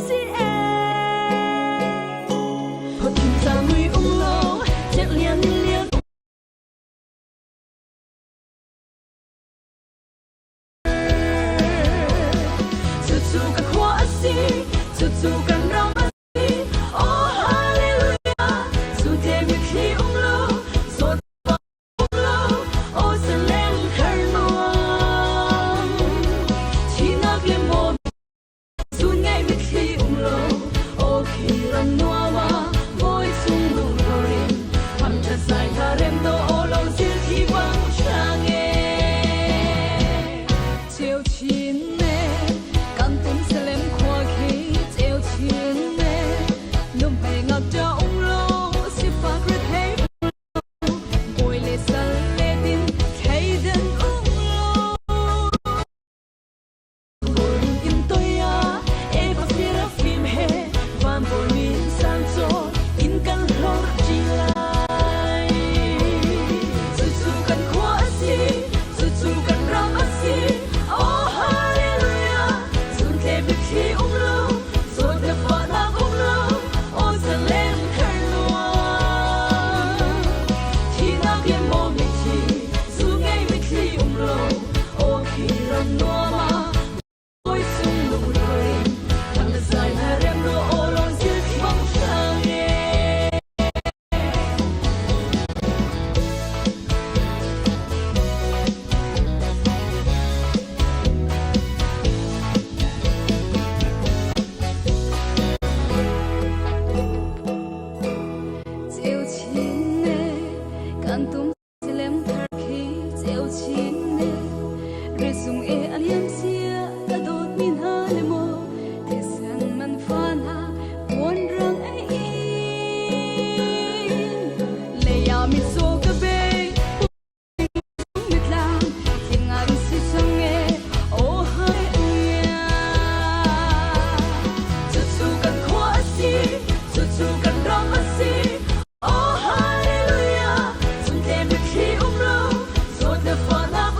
si e Photin ca mui um lo cek lian lian Cucu ka khua a si, cucu kan ram a si. Oh hallelujah, cu te mitthli um lo, zawt um lo, oh salem thar nuam. Thihnak le maw Zun ngai mitthli um lo, aw khi ram nuam ah bawi chung lung rorin tham ṭhat zai hla rem do aw lo zil thi bang hrang e. Cheu chin ne, kan tum selem khua khi cheu chin ne, numhmei ngak ṭa um lo, sifak rethei bawi le sal le din thleidan um lo. Chiều chín kan tum Silem thar khi ceu chin ne Rizung e aliam sia ka dawt min ha le mo Thisen man fa na puan rang ai in Leia mi so ka be mitlam thingan si chang e oh hallelujah Chu chu kan khua a si chu chu kan ram a si Oh hallelujah, chunte mitthli um lo, zawt le fahnak.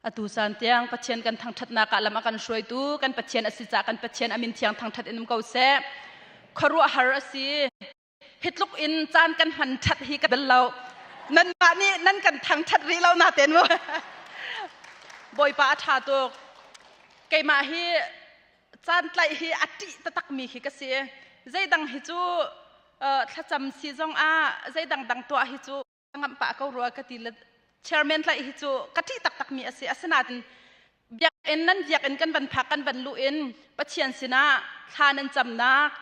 Atu caan tiang Pathian kan thangṭhatnak ah lam a kan hruaitu kan Pathian a si caah kan Pathian a min thiang thangṭhat in um ko seh. Khuaruahhar a si. Hi tluk in caan kan hman ṭhat hi ka bel lo. Nanmah nih nan kan thangṭhat rih lo natein mu. Bawipa a ṭha tuk. Keimah hi caan tlaih hi a ṭih taktakmi khi ka si. Zeidang hi cu thlacam si zong ah zeidang dang tuah hi cu ngamh pah ko rua ka ti le chairman tlaih hi cu ka ṭih taktak mi a si. Asinain biakinn nan biakinn kan van phak kan van luh in Pathian sinah thla nan camnak,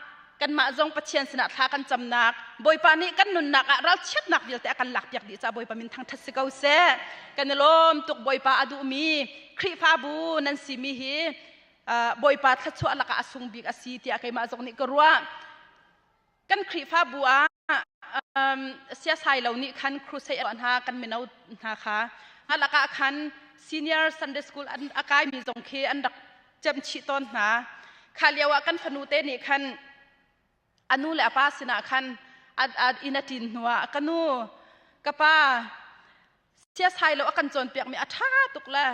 kanmah zong Pathian sinah thla kan camnak, Bawipa nih kan nunnak ah ralchiatnak vialte a kan lakpiak dih caah Bawipa min thangṭhat si ko seh. Kan i lawm tuk. Bawipa a duhmi Khrihfabu nan simi hi Bawipa thluachuah lakah a sung bik a si tiah keimah zong nih ka ruah. Kan Khrihfabu ah siasai lo nih khan crusade a hna kan mino hna kha lakah khan senior Sunday school an a kaimi zong khi an rak cemchih tawn hna. Kha lio ah kan fanu te nih khan a nu le a pa sinah khan inn a ṭin hnuah, "Ka nu, ka pa, siasai lo a kan cawnpiakmi a ṭha tuk le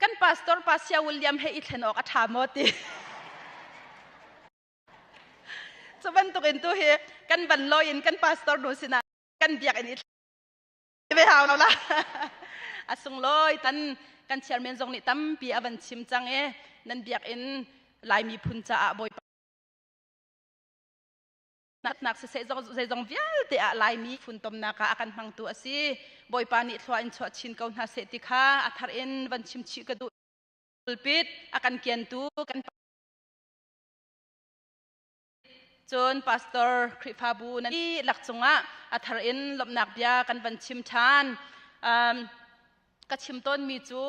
kan pastor pa Sia William he i thlen awk a ṭha maw?" ti. Cu bantuk in tu hi kan van lawi in kan pastor nu sinah kan biakinn i ve hau la. A sunglawi tan kan chairman zong nih tampi a van chim cang i nan biakinn Laimi phun caah Bawipa nak siseh zeizong vialte ah Laimi funtomnak ah a kan hmangtu a si. Bawipa nih thlua in chuah chin ko hna seh ti kha a thar in van chim chih ka duh. Pulpit a kan kiantu kan cun pastor, Khrihfabu nan lak cungah a thar in lawmhnak bia kan van chim ṭhan. Ka chim tawnmi cu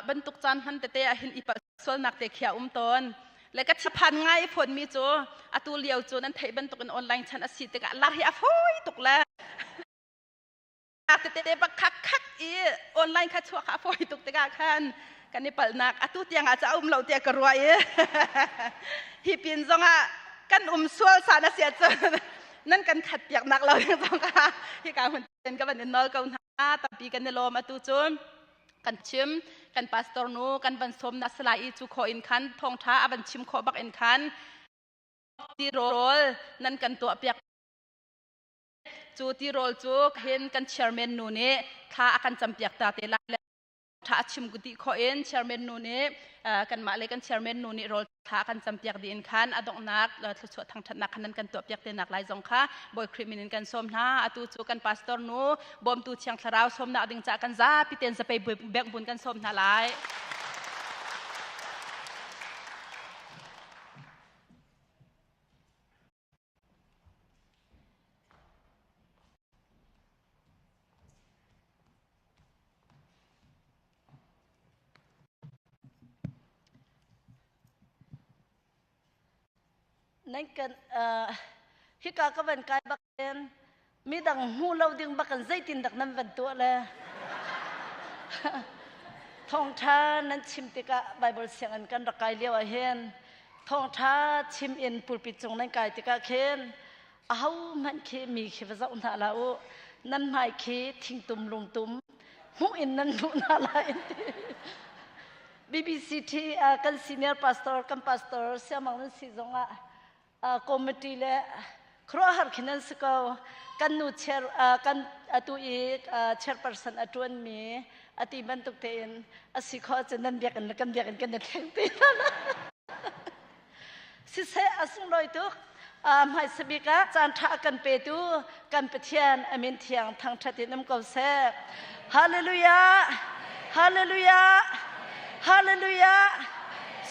bantuk caan hman tete ah hin i palh sualnak te khi a um tawn le ka thiphan ngai fawnmi cu atu lio cu nan theih bantukin online chan a si tikah lar hi a fawi tuk le tete bak khat khat i online kha chuah kha a fawi tuk tikah khan kan i palhnak atu tiang ah ca um lo tiah ka ruah i hi pin zongah kan um sual san a si ahcun nan kan khat piak nak lo ding zong kha hika hun ten ka van in nawl ko hna. Tampi kan i lawm. Atu cu kan chim kan pastor nu kan van sawm na salai i cu khawh in khan thawngtha a van chim khawh bak in khan ti rawl nan kan tuah piak. Cu tirawl cu hin kan chairman nu nih thla a kan campiak ta te lai le tha a chim dih khawh in chairman nu nih, kanmah le kan chairman nu nih rawl thla a kan campiak dih in khan a donghnak thluachuah thangthatnak khan nan kan tuahpiak te nak lai zong kha Bawi Khrih min in kan sawm hna. Atu cu kan pastor nu bawmtu Thiang Thlarau sawmnak ding caah kan zapi ten zapei bengh bun kan sawm hna lai. Nan kan hika ka van kai bak in midang hmu lo ding bak in zeitin dak nan van tuah le thawngtha nan chim tikah Bible sianginn kan rak kai lio ah hin thawngtha chim in pulpit cung nan kai tikah khin aho hmanh khi mi khi va zoh hna la u, nan hmai khi thingtum lungtum hmuh in nan hmuh hna lai. BBCT kan senior pastor, kan pastor siamang nan si zongah committee le khuaruahhar khin an si ko. Kan nu chair, kan atu i chairperson a ṭuanmi ati bantuk tein a si kho ahcun nan biakinn le kan biakinn kan i thleng te hna. Siseh, a sunglawi tuk. Hmaisa bik ah caan ṭha a kan petu kan Pathian a min thiang thangṭhat in um ko seh. Hallelujah! Hallelujah! Hallelujah!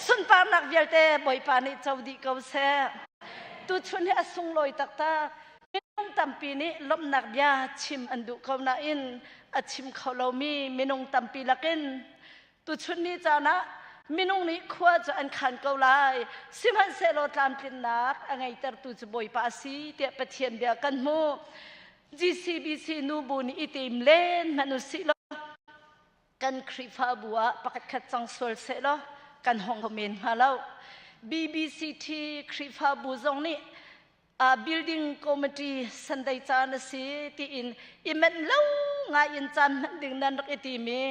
Sunparnak vialte Bawipa nih co dih ko seh. Tuchun hi a sunglawi taktak. Minung tampi nih lawmhnak bia chim an duh ko nain a chim kho lomi minung tampi lakin tuchun ni caan ah minung nih khua cu an khan ko lai, sihmanhsehlaw tlamtlinnak a ngeitertu cu Bawipa a si tiah Pathian bia kan hmuh. GCBC nubu nih i tim len hmanh u sih law kan Khrihfabu ah pakhat khat cang sual seh law kan hong kho men hnga lo. BBCT Khrihfabu zong nih building committee Sunday caan a si tiin i manh lo. ngai in caan hman ding nan rak i timi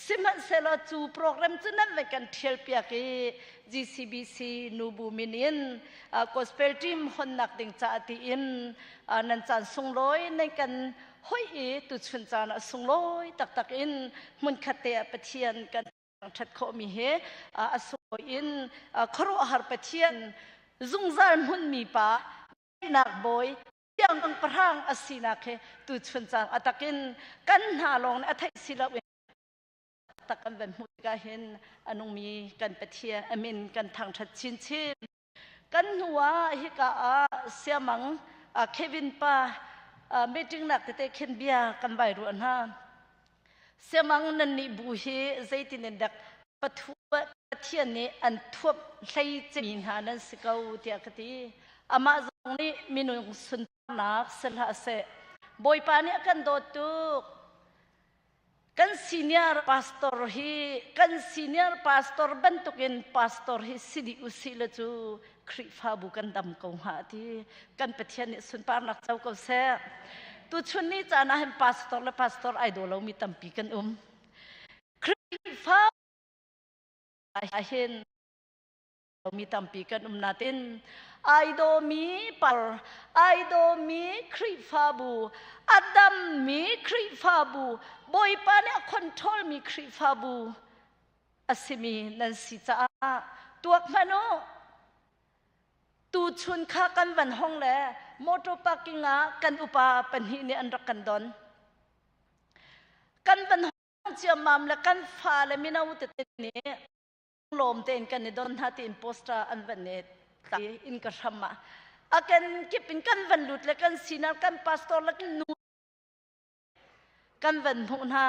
sihmanhsehlaw cu program cu nan vai kan ṭhial piak i GCBC nubu min in gospel team honnak ding caah tiin nan caan sunglawi nan kan hoi i tuchun caan ah sunglawi taktak in hmunkhat te ah Pathian kan ṭhat khawhmi he a sunglawi in khuaruahhar Pathian zungzal hmunmi pa nak bawi siangpahrang a sinak he tuchun caan a takin kan hna lawng nih a theih si lo in tak kan van hmuh tikah hin a nungmi kan Pathian amin kan thangṭhat chinchin. Kan hnu ah hika ah siamang Kevin pa meeting nak tete khin bia kan vai ruah hna. Siamang nan nih bu hi zeitin in dak Pathian nih an thuamh hlei mi hna nan si ko tiah ka ti. Amah zong nih minung sunparnak si hlah seh. Bawipa nih a kan dawt tuk. Kan senior pastor hi kan senior pastor bantukin pastor hi si dih usih le cu Khrihfabu kan dam ko hnga ti kan Pathian nih sunparnak co ko seh. Tuchun ni caan ah hin pastor le pastor ai daw lomi tampi kan um. Khrihfa hin mi tampi kan um natin ai dawmi par ai dawmi Khrihfabu a dammi Khrihfabu Bawipa nih a control mi Khrihfabu a simi nan si caah tuak hmanh u tuchun kha kan van hong le motor parking ah kan upa pahnih nih an rak kan don kan van hong ciammam le kan fa le mino tete nih lawm tein kan i don hna tiin poster an van i in ka hram ah a kan kip in kan van lut le kan sinar kan pastor le kan nu kan van hmuh hna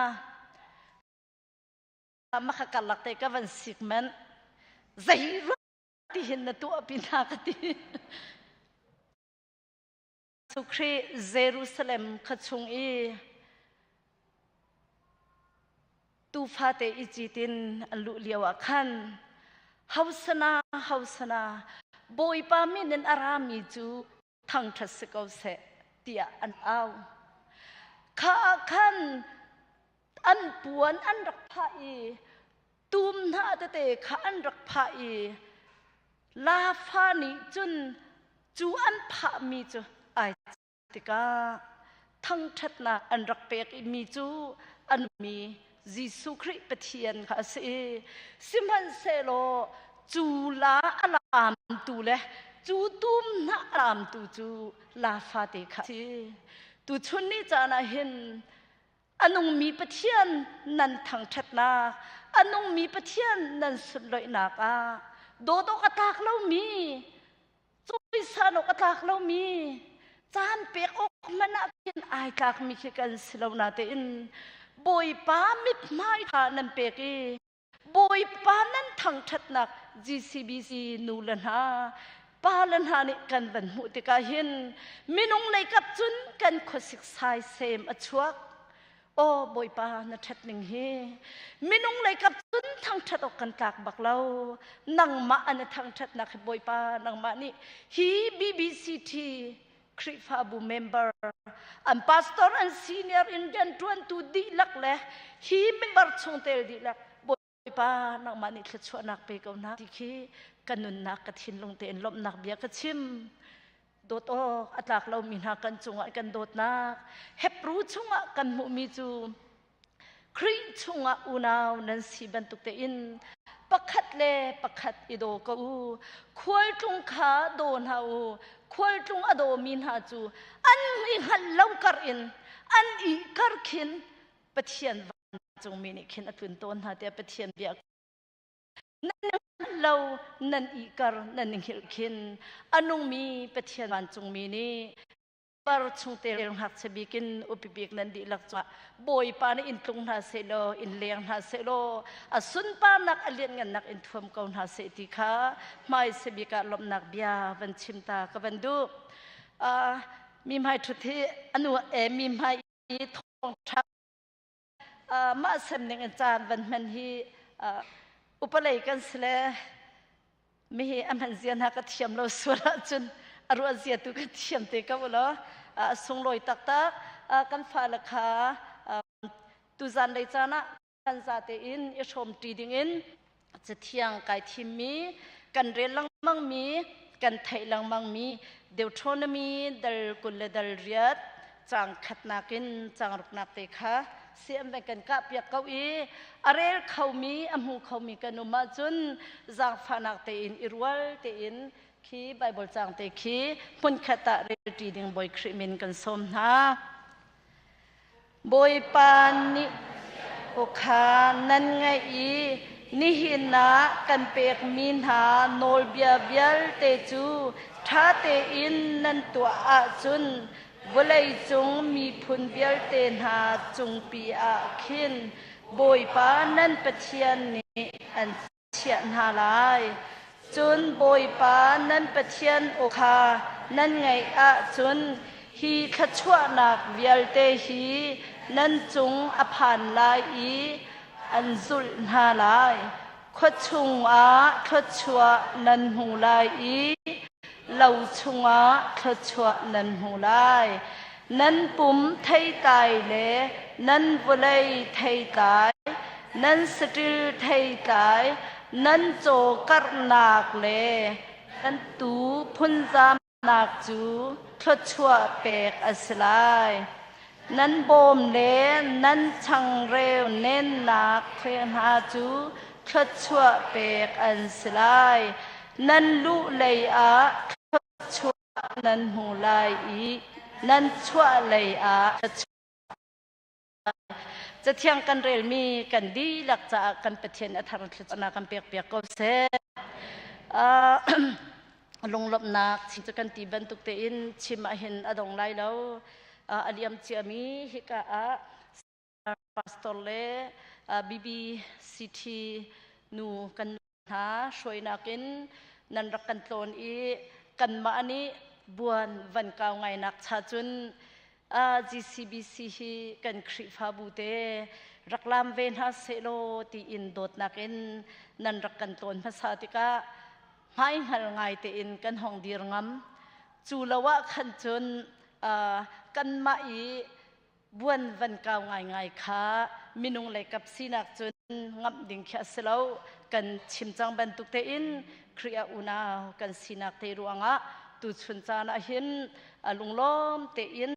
maka karlak te ka van sik men zei ti hin na tuah pi hna ka ti Khrih Jerusalem khuachung i tuufate i citin an luh lio ah khan Hosana Hosana Bawipa min in a rami cu thangṭhat si ko seh tiah an au. Kha ah khan an puan an rak phah i tum hna tete kha an rak phah i lafa nih cun cu an phahmi cu ai tikah thangṭhatnak an rak pek mi cu an mi Jesuh Khrih Pathian kha a si. Sihmanhsehlaw cu la a laamtu le cu tum hna a laamtu cu la fate kha a si. Tuchun ni caan ah hin A nungmi Pathian nan thangṭhatnak, a nungmi Pathian nan sunlawihnak ah dawt awk a tlak lomi, cawisan awk a tlak lomi, caan pek awk hmanh ah khin ai tlakmi khi kan si lo natein Bawipa mithmai kha nan pek i Bawipa nan thangṭhatnak GCBC nu le hna pa le hna nih kan van hmuh tikah hin minung leikap cun kan khuasik sai sem a chuak. Aw Bawipa na ṭhat ning hi minung leikap cun thangṭhat awk kan tlak bak lo. Nangmah an i thangṭhatnak hi Bawipa nangmah nih hi BBCT Khrihfabu member an pastor an senior in rianṭuantu dihlak le hi member chungtel dihlak Bawipa nangmah nih thluachuahnak pe ko hna ti khi ka nunnak ka thinlung tein lawmhnak bia ka chim dawt awk a tlak lomi hna kan cungah kan dawtnak Hebrew chungah kan hmuhmi cu Khrih chungah unau nan si bantuk tein pakhat le pakhat i daw ko u. Khualtlung kha daw hna u. Khualtlung a dawmi hna cu an i hngalh lo kar in an i kar khin Pathian vancungmi nih khin a tlun tawn hna tiah Pathian bia nan hngalh lo nan i kar nan i hngilh khin a nungmi Pathian vancungmi nih par chungtel ngakchia bik in upi bik nan dihlak cungah Bawipa nih in tlung hna seh law in leng hna seh law a sunparnak a lianngannak in thuam ko hna seh ti kha hmaisa bik ah lawmhnak bia van chim ta ka van duh. Mi hmai ṭhut hi anu e mi hmai i thawngṭha mah sem ning in caan van hman hi upalei kan si le mi hi a hman zia hna ka thiam lo sual ahcun a ruah zia tu ka thiam te ko law a sunglawi taktak kan fale kha. Tuzan lei caan ah kan zate in i hrawmṭi dingin cathiang kai thimmi, kan rel lengmangmi, kan theih lengmangmi Deuteronomy dal 20 le dal 8 caang khatnak in caang ruknak te kha CM kan kah piak ko i a rel khomi, a hmu khomi kan um ahcun zaangfahnak tein i rual tein khi Bible caang te khi hmunkhat ah relṭi ding Bawi Khrih min kan sawm hna. Bawipa nih aw kha nan ngaih i nihin ah kan pekmi hna nawlbia vialte cu ṭha tein nan tuah ahcun vawleicung miphun vialte hna cungpi ah khin Bawipa nan Pathian nih an chiah hna lai. Cun Bawipa nan Pathian aw kha nan ngaih ahcun hi thluachuahnak vialte hi nan cung a phan lai i an zulh hna lai. Khua chungah thluachuah nan hmu lai i lo chungah thluachuah nan hmu lai. Nan pum theitlai le nan vawlei theitlai nan saṭil theitlai, nan caw karhnak le nan tuu phunzamnak cu thluachuah pek a si lai. Nan bawm le nan changreu nennak hna cu thluachuah pek an si lai. Nan luh lei ah thluachuah nan hmu lai i nan chuah lei ah thluachuah Cathiang kan relmi kan dihlak caah kan Pathian a thar thluachuahnak kan pekpiak ko seh. Lunglawmhnak chim cu kan ti bantuk tein chim ahhin a dong lai lo. A liam ciami hika ah pastor le BBCT nu kan hna hruainak in nan rak kan tlawn i kanmah nih buan van kau ngainak cha cun GCBC hi kan Khrihfabu te rak lam ve hna sehlaw tiin dawtnak in nan rak kan tlawn hmasa tikah hmaihngal ngai tein kan hong dir ngam. Cu lo ah khan cun kanmah i buan van kau ngaingai kha minung lei kap sinak cun ngamh ding khi a si lo. Kan chim cang bantuk tein Khrih ah unau kan sinak te ruangah tuchun caan ah hin lunglawm tein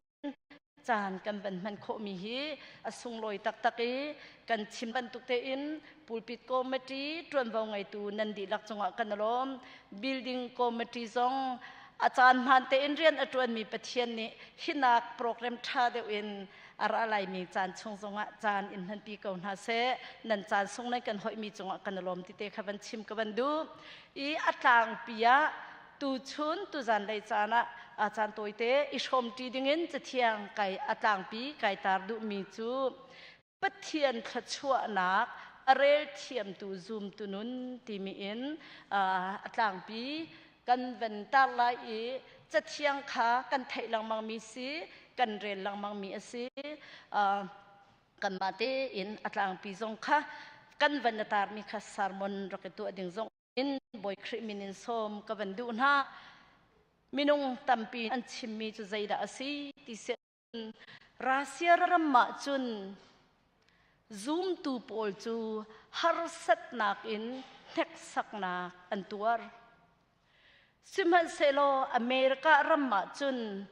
caan kan van hman khawhmi hi a sunglawi taktak i kan chim bantuk tein pulpit committee ṭuanvo ngeitu nan dihlak cungah kan lawm. Building committee zong a caan hmaan tein rian a ṭuanmi Pathian nih hinak program ṭha deuh in a ra laimi caan chung zongah caan in hmanpi ko hna seh. Nan caan sung nan kan hoihmi cungah kan lawm ti te kha van chim ka van duh. I a tlangpi ah tuchun tuzan lei caan ah caan tawite i hrawmṭi dingin cathiang kai a tlangpi kai tar duhmi cu Pathian thluachuahnak a rel thiamtu zumtu nun timi in a tlangpi kan van tar lai i cathiang kha kan theih lengmangmi si, kan rel lengmangmi a si. Kanmah tein a tlangpi zong kha kan van a tarmi kha sermon rak i tuah ding zong in Bawi Khrih min in sawm ka van duh hna. Minung tampi an chimmi cu zeidah a si ti si. Russia ram ah cun zumtu pawl cu harsatnak in hneksaknak an tuar. Sihmanhsehlaw America ram ah cun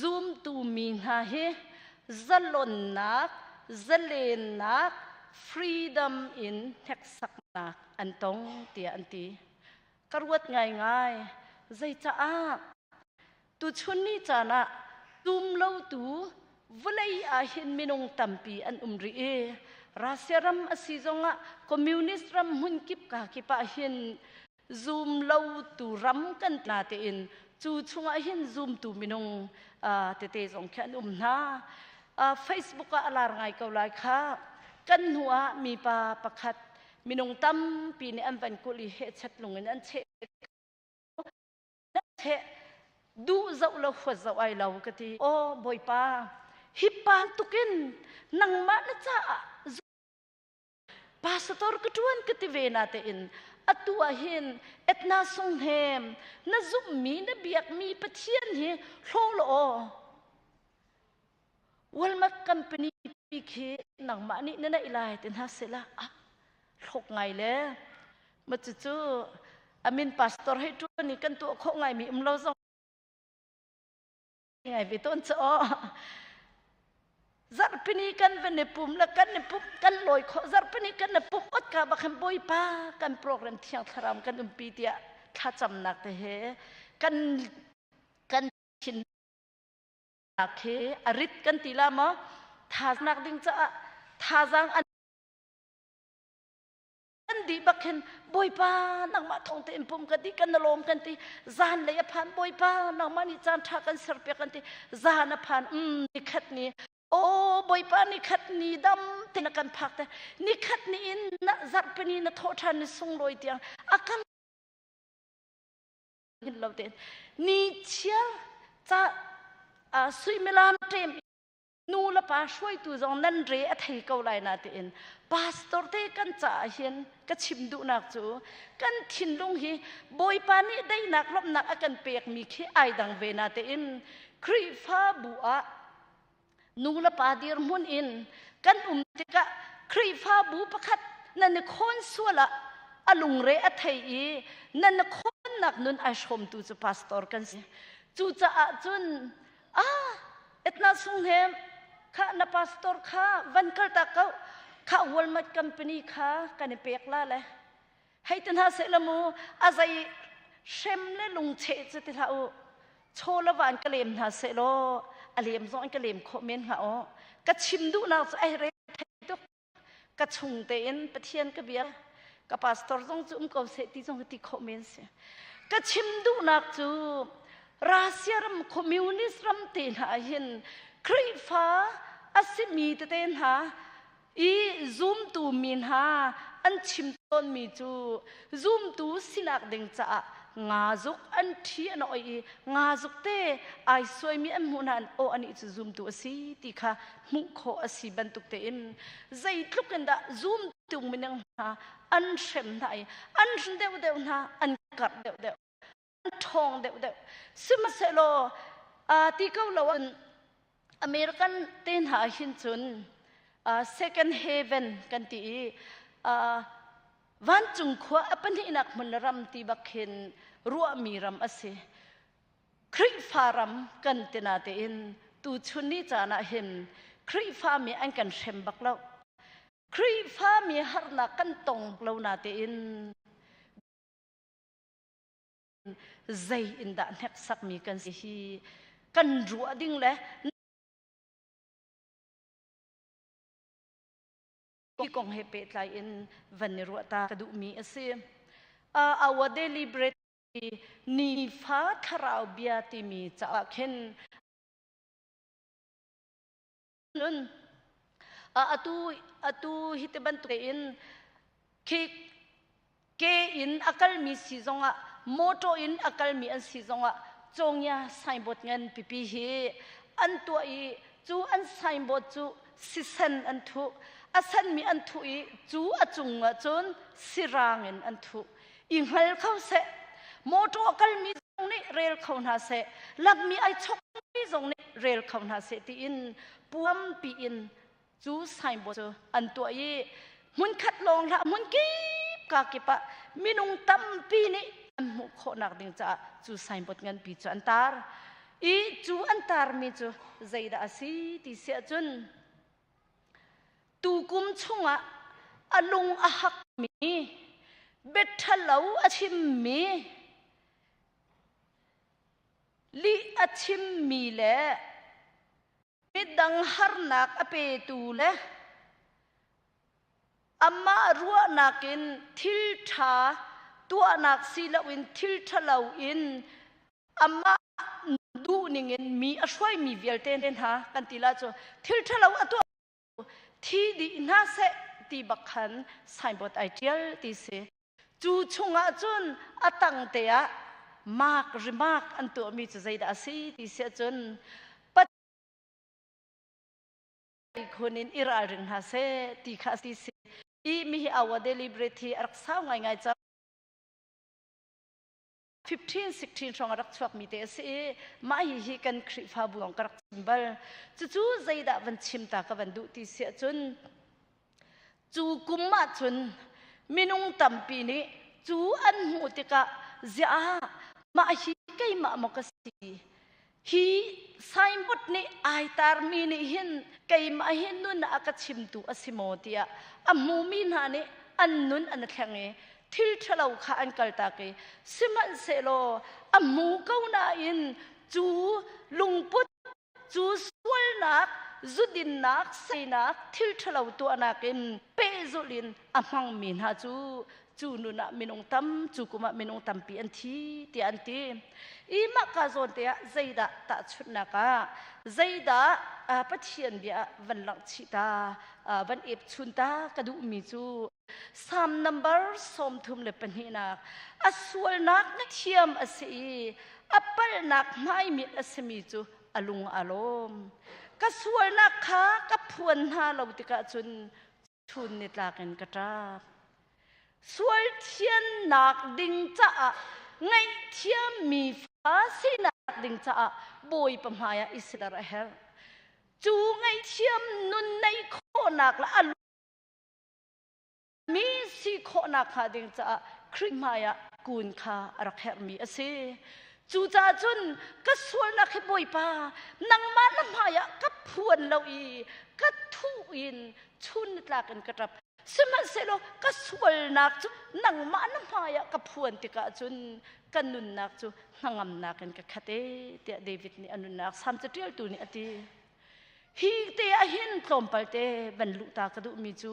zumtu mi hna hi zalonnak, zalennak, freedom in hneksaknak an tong tiah an ti. Ka ruat ngaingai. Zeicaah? Tuchun ni caan ah tumlotu vawlei ah hin minung tampi an um rih i Russia ram a si zongah communist ram hmun kip ka kip ah hin zumlotu ram kan na tein cu chungah hin zumtu minung tete zong khi an um hna. Facebook ah a lar ngai ko lai kha. Kan hnu ah mipa pakhat minung tampi nih an van kulh i hehchet lung in an cheh Duh zoh lo huat zoh ai lo ka ti. Aw Bawipa, hi pa tukin nangmah na caah pastor ka ṭuan ka ti ve na tein atu ah hin Etna sung hnem na zumhmi na biakmi Pathian hi hlaw law aw Walmart company khi. Nangmah nih na neih lai ti hna sehla ah hlawk ngai le ma cucu amin pastor hei ṭuan i kan tuah khawh ngaimi um lo zong ngai ve tawn cu aw. Zarhpini kan van i pum le kan i pum kan lawi khawh zarhpini kan i pum ot ka bak hin Bawipa kan program thiang thlarau kan umpi tiah thlacamnak te he kan kan thin khi a rit kan ti la maw thazaang ding caah thazaang an kan dih bak hin Bawipa nangmah thawng tein pum kan ti kan lawm kan ti zan lei a phan Bawipa nangmah nih caan ṭha kan ser piak kan ti zan a phan um nikhat ni o Bawipa nikhat ni dam te na kan phak te nikhat ni in na zarhpini na thawh ṭhan ni sunglawi tiang a kan hin lo tein ni chiar ca suimilam ṭem nu le pa hruaitu zong nan re a thei ko lai na tiin pastor te kan caah hin ka chim duhnak cu kan thinlung hi Bawipa nih daihnak lawmhnak a kan pekmi khi ai dang ve na tiin Khrihfabu ah nu le pa dirhmun in kan um tikah Khrihfabu pakhat nan i khawn sual ah a lungre a thei i nan i khawnnak nun ai hrawmtu cu pastor kan si. Cucaah cun ah etna sung he kha na pastor kha van kal ta ko kha Walmart company kha kan i pek la le hei ti hna seh la mu a zei hrem le lungcheh cu ti hlah u chaw la van ka lem hna seh law a lem zong in ka lem khawh men hnga aw ka chim duhnak cu ai re tuk ka chung tein Pathian ka bia ka pastor zong cu um ko seh ti zong ka ti khawh men si ka chim duhnak cu Russia ram communist ram te hna hin Khrihfa a simi tete hna i zumtu mi hna an chim tawnmi cu zumtu sinak ding caah nga zuk an ṭhi an oi i nga zuk te ai suaimi an hmuh hna aw anih cu zumtu a si ti kha hmuh khawh a si bantuk tein zeitluk in dah zumtu minung hna an hrem hna i an hrem deuhdeuh hna an karh deuhdeuh an ṭhawng deuhdeuh sihmanhsehlaw ti ko lo an American te hna hin cun second heaven kan ti i vancung khua a pahnihnak hmun ram ti bak khin ruahmi ram a si. Khrihfa ram kan ti natein tuchun ni caan ah hin Khrihfa mi an kan hrem bak lo. Khrihfa mi harnak kan tong lo natein zei in dah hneksakmi kan si hi kan ruah ding le hi kong he pehtlai in van i ruah ta ka duhmi a si. Our daily bread nifa thlarau bia timi caah khin nun atu atu hi te bantuk in khi ke in a kalmi si zongah motor in a kalmi an si zongah congya signboard ngan pipi hi an tuah i cu an signboard cu sisen an thuh a senmi an thuh i cu a cung ah cun sirang in an thuh i hngal kho seh motor a kalmi zong nih rel kho hna seh lammi ai chokmi zong nih rel kho hna seh tiin puampi in cu signboard cu an tuah i hmunkhat lawng hlah hmun kip ka kip ah minung tampi nih an hmuh khawhnak ding caah cu signboard nganpi cu an tar i cu an tarmi cu zeidah a si ti siah cun Tukum chungah a lung a hakmi, biaṭhalo a chimmi, lih a chimmi le midang harnak a petu le amah ruahnak in thil ṭha tuahnak si loin thil ṭhalo in amah duhning in mi a hruaimi vialte hna kan ti la cu thil ṭhalo a tuah thi dih hna seh ti bak khan signboard ai ṭial ti si cu chungah cun a tang te ah mark remark an tuahmi cu zeidah a si ti si ahcun khun in i ralring hna seh ti kha ti si i mi hi our deliberate hi a rak sau ngaingai cang. 15 16 hrawng a rak chuakmi te a si i mah hi hi kan Khrihfabu zong ka rak chim bal. Cucu zeidah van chim ta ka van duh ti si ahcun cu kum ahcun minung tampi nih cu an hmuh tikah ziah mah hi keimah maw ka si hi signboard nih ai tarmi nih hin keimah hi nun a ka chimtu a si maw tiah a hmumi hna nih an nun an thleng i thil ṭhalo kha an kaltak i sihmanhsehlaw a hmu ko nain cu lungput cu sualnak zudinnak seinak thil ṭhalo tuahnak in pehzulh in a hmangmi hna cu cu nun ah minung tam cu kum ah minung tampi an thi tiah an ti. I mah ka zawn te ah zeidah tahchunhnak ah zeidah Pathian bia ah van langh chih ta van ep chun ta ka duhmi cu Psalm number 32 nak a sualnak na thiam a si i a palhnak hmaimit a simi cu a lung a lawm. Ka sualnak kha ka phuan hna lo tikah cun chun nitlak in ka ṭap. Sual thiannak ding caah ngaihthiammi fa sinak ding caah Bawipa hmaiah i sidar a herh. Cu ngaihthiam nun neih khawhnak le a mi si khawhnak hnga ding caah Khrih hmaiah kun kha a rak herhmi a si. Cucaah cun ka sualnak hi Bawipa nangmah na hmaiah ka phuan lo i ka thuh in chun nitlak in ka ṭap. Sihmanhsehlaw ka sualnak cu nangmah na hmaiah ka phuan tikah cun ka nunnak cu hnangamnak in ka khat ee tiah David nih a nunnak Salm caṭialtu nih a ti. Hi te ah hin tlawmpal te van luh ta ka duhmi cu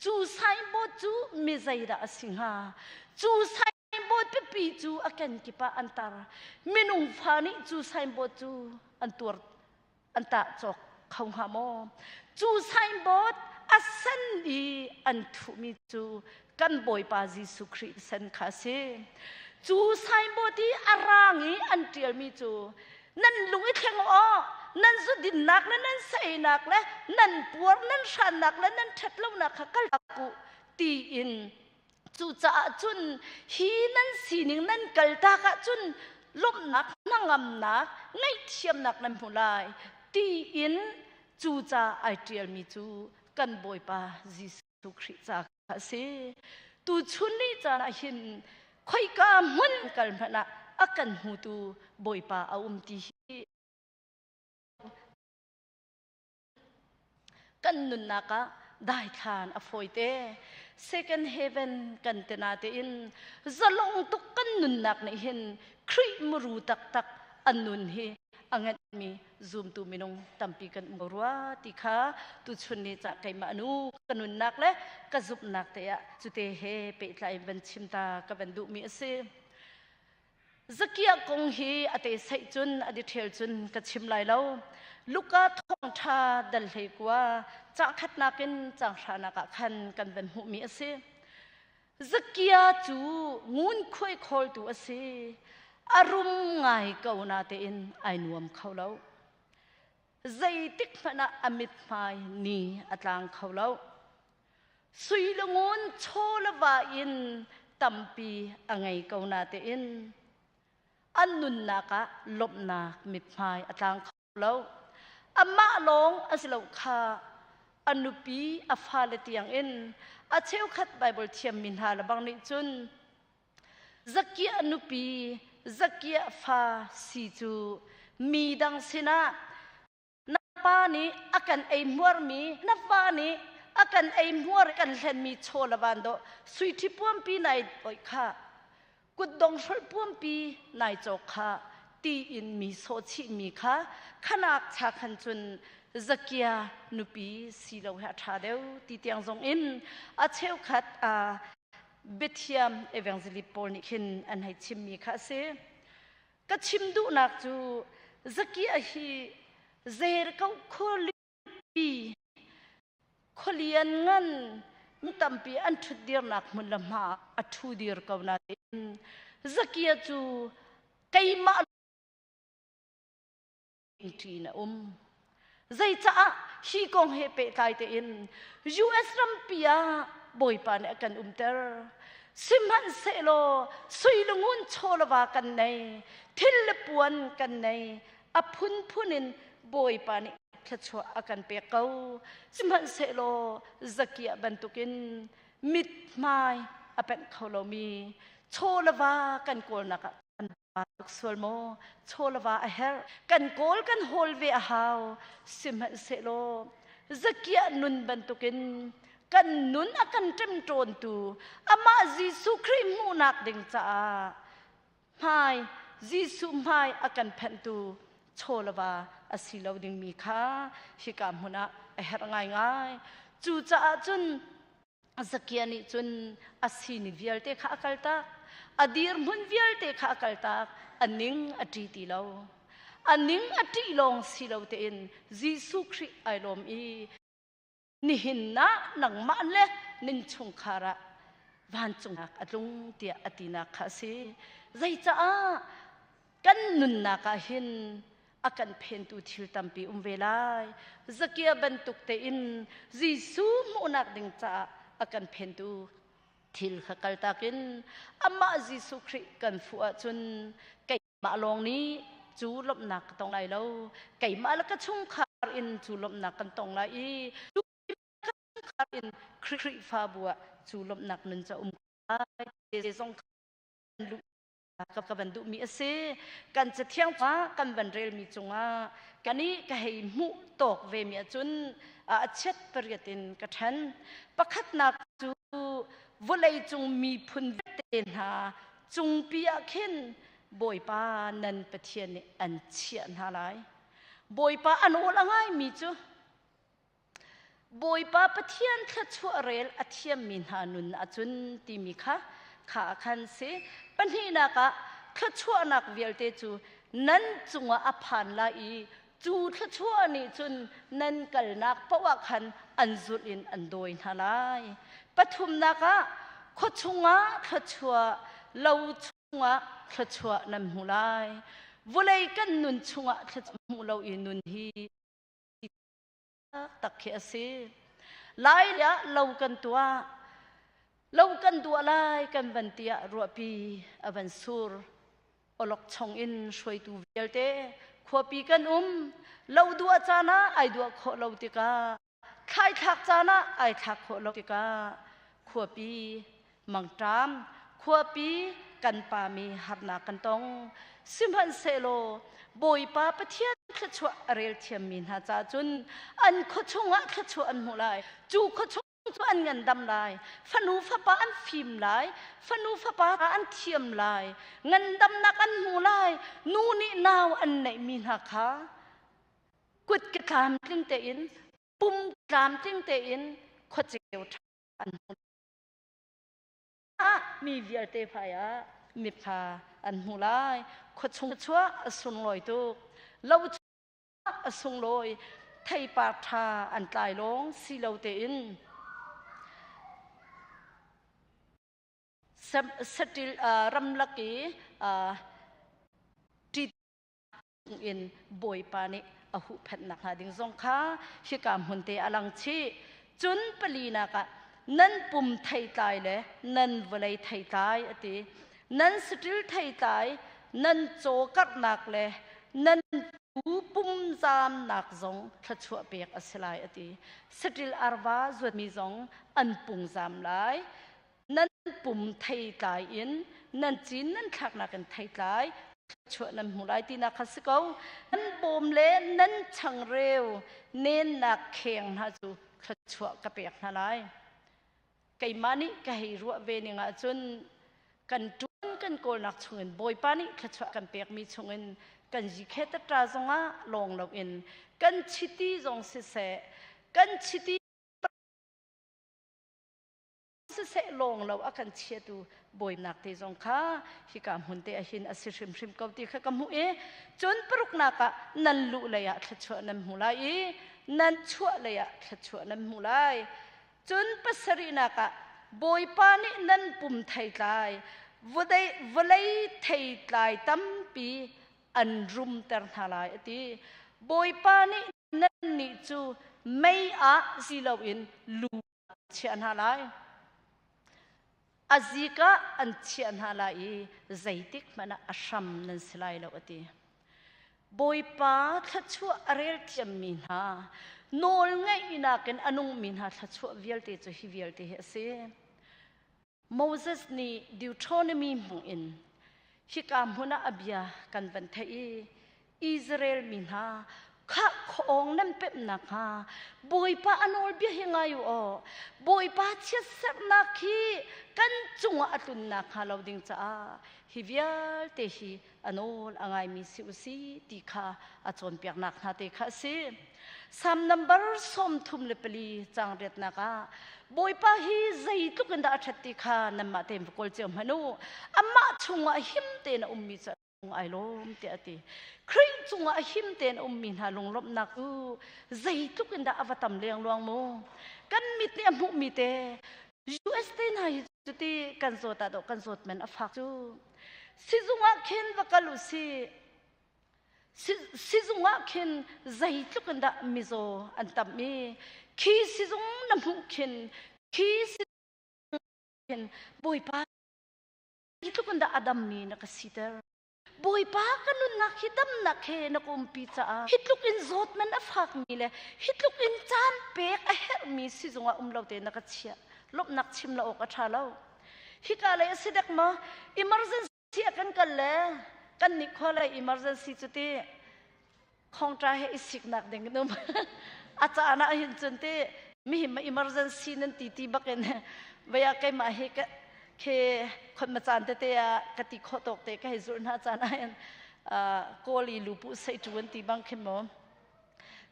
cu signboard cu mi zeidah a si hnga? Cu signboard pipi cu a kenkip ah an tar. Minung fa nih cu signboard cu an tuar an tah cawk kho hnga maw? Cu signboard a sen i an thuhmi cu kan Bawipa Jesuh Khrih sen kha a si. Cu signboard i a rang i an ṭialmi cu nan lung i thleng aw nan zudinnak le nan seinak le nan puar nan hrannak le nan ṭhatlonak kha kal u tiin cucaah cun hi nan sining nan kaltak ahcun lawmhnak hnangamnak ngaihthiamnak nan hmu lai tiin cu ca ai ṭialmi cu kan Bawipa Jesuh Khrih ca kha a si. Tuchun ni caan ah hin khoika hmun kal hmanh ah a kan hmutu Bawipa a um ti hi kan nunnak ah daithlan a fawite. Second heaven kan te na tein zalong tuk kan nunnak nih hin Khrih muru taktak an nun hi a nganmi zumtu minung tampi kan um rua ti kha tuchun ni ca keimah nu ka nunnak le ka zumhnak te ah cute he pehtlai van chim ta ka van duhmi a si. Zakia kong hi a te seih cun a detail cun ka chim lai lo. Luka thawngṭha dal hlei kua cang khatnak in cang hranak ah khan kan van hmuhmi a si. Zakia cu ngunkhuai khawltu a si. A rum ngai ko natein ai nuam kho lo. Zeitik hmanh ah a mithmai ni a tlang kho lo. Sui le ngun chaw le va in tampi a ngei ko natein an nunnak ah lawmhnak mithmai a tlang kho lo. Amah lawng a si lo kha a nupi a fale tiangin a cheukhat Baibal thiammi hna le bang nih cun Zakiah nupi Zakiah fa si cu mi dang sinah na pa nih a kan ei hmuarmi na va nih a kan ei hmuar kan hlenmi chaw le van dawh sui ṭhi puampi nai oih kha kutdong hrolh puampi nai cawk kha tiin mi sawh chihmi kha khanak cha khan cun Zakia nupi si lo he a ṭha deuh ti tiang zong in a cheukhat biathiam evangelist pawl nih khin an hei chimmi kha a si. Ka chim duhnak cu Zakia hi Jericho khualipi khualian ngan mi tampi an ṭhutdirnak hmun le hma a ṭhu dir ko nain Zakia cu keimah ṭin a um. Zeicaah hi kong he pehtlai tein US rampi ah Bawipa nih a kan umter. Sihmanhsehlaw sui le ngun chawlava kan nei, thil le puan kan nei, a phunphun in Bawipa nih thluachuah a kan pek ko. Sihmanhsehlaw zakiah bantukin mithmai a penh kho lomi chawlava kan kawlnak ah kan ba tuk sual maw? Chawlava a herh. Kan kawl kan hawl ve a hau. Sihmanhsehlaw zakiah nun bantukin kan nun a kan ṭemṭawntu amah Jesuh Khrih hmuhnak ding caah hmai Jesuh hmai a kan phenhtu chawlava a si lo dingmi kha hika hmun ah a herh ngaingai. Cucaah cun Zakia nih cun a sining vialte kha a kaltak, a dirhmun vialte kha a kaltak, a ning a ṭi ti lo. A ning a ṭih lawng si lo tein Jesuh Khrih ai lawm i nihin ah nangmah le nin chungkhar ah vancung a tlung tiah a tinak kha a si. Zeicaah kan nunnak ah hin a kan phentu thil tampi um ve lai. Zakia bantuk tein Jesuh hmuhnak ding caah a kan phentu thil kha kaltak in amah Jesuh Khrih kan fuh ahcun keimah lawng nih cu lawmhnak ka tong lai lo. Keimah le ka chungkhar in cu lawmhnak kan tong lai i chungkhar in Khrihfabu ah cu lawmhnak nun ca um lai zong luh ka van duhmi a si. Kan cathiang kan van relmi cungah kan i ka hei hmuh tawk ve mi ahcun a chiat pariat in ka ṭhen. Pakhatnak cu vawleicung miphun vialte hna cungpi ah khin Bawipa nan Pathian nih an chiah hna lai. Bawipa an awl a ngaimi cu Bawipa Pathian thluachuah rel a thiammi hna nun ahcun timi kha kha ah khan si. Pahnihnak ah thluachuahnak vialte cu nan cungah a phan lai i cu thluachuah nih cun nan kalnak paoh ah khan an zulh in an dawi hna lai. Pathumnak ah khua chungah thluachuah, lo chungah thluachuah nan hmu lai. Vawlei kan nun chungah thluachuah hmuh lo i nun hi tak khi a si. Lai ah lo kan tuah. Lo kan duah lai kan van tiah ruahpi a van sur. Olok chong in hruaitu vialte khuapi kan um. Lo duah caan ah ai duah khawh lo tikah thlai thlak caan ah ai thlak khawh lo tikah khuapi mangṭam khuapi kan pami harnak kan tong. Sihmanhsehlaw Bawipa Pathian thluachuah a rel thiammi hna caah cun an khuachung ah thluachuah an hmuh lai. Cu khuachung cu an ngandam lai. Fanu fapa an fim lai. Fanu fapa an thiam lai. Ngandamnak an hmu lai. Nu nih nau an neihmi hna kha kut ke tlamtling tein pum tlamtling tein khuaceu ṭha an hmu mi vialte hmai ah mipha an hmu lai. Khuachung chuah a sunglawi tuk. Lo chuah a sunglawi. Theipar ṭha an tlai lawng si lo tein saṭil ramlak i in Bawipa nih a huhphenhnak hnga ding zong kha hika hmun te a lang chih. Cun palinak ah nan pum theitlai le nan vawlei theitlai a ti. Nan saṭil theitlai, nan caw karhnak le nan tuu pumzamnak zong thluachuah pek a si lai a ti. Saṭil arva zuatmi zong an pungzam lai. Nan pum theitlai in nan cin nan thlaknak in theitlai thluachuah nan hmu lai tinak kha si ko. Nan bawm le nan changreu nennak kheng hna cu thluachuah ka pek hna lai. Keimah nih ka hei ruah ve ning ahcun kan ṭuan kan kawlnak chungin Bawipa nih thluachuah kan pekmi chungin kan yikhe taṭa zongah lawng loin kan chiti zong siseh kan chiti siseh lawng lo a kan chiatu bawinak te zong kha hika hmun te ahhin a si hrimhrim ko ti kha ka hmuh i cun paruknak ah nan luh lei ah thluachuah nan hmu lai i nan chuah lei ah thluachuah nan hmu lai. Cun pasarihnak ah Bawipa nih nan pum theitlai vawlei vawlei theitlai tampi an rumter hna lai a ti. Bawipa nih nannih cu mei ah si loin lu chiah hna lai. A zik ah an chiah hna lai i zeitik hmanh ah a hram nan si lai lo a ti. Bawipa thluachuah a rel thiammi hna, nawl ngeihnak in a nungmi hna thluachuah vialte cu hi vialte hi a si. Moses nih Deuteronomy hmang in hika hmun ah a bia kan van theih i Israel mi hna khah khawng nan pemh nakhnga Bawipa a nawlbia hi ngai u aw. Bawipa chiatserhnak hi kan cungah a tlun nakhnga lo ding caah hi vialte hi a nawl a ngaimi si u si ti kha a cawnpiaknak hna te kha a si. Salm number 34 caang riatnak ah Bawipa hi zeitluk in dah a ṭhat ti kha nanmah tein va kawl cio hmanh u. Amah chungah him tein a ummi cu ai lawm tiah a ti. Khrih cungah him tein a ummi hna lunglawmhnak cu zeitluk in dah a va tam lengluang mu. Kan mit nih a hmuhmi te US te hna hi cuti kan zawt ah dawh kan zawt men a fak cu. Sizung ah khin va kal u si. Sizung ah khin zeitluk in dah mizaw an tam i khi sizung na hmuh khin khi sizung khin Bawipa hi tluk in dah a dammi na ka siter. Bawipa ka nunnak hi damnak he na ka umpi caah hi tluk in zawt man a fakmi le hi tluk in caan pek a herhmi sizung ah um lo te na ka chiah. Lawmhnak chim lo awk a ṭha lo. Hika lei a si dek maw? Emergency ah kan kal le kan nih khua lei emergency cu ti khongṭa he i siknak ding in um. A caan ah hin cun ti mi hi emergency nan ti ti bak in vei ah keimah hi ka khi khon ma caan tete ah ka ti khawh tawk te ka hei zulh hna caan ah hin kawl i lu pu sei tu an ti bang khin mu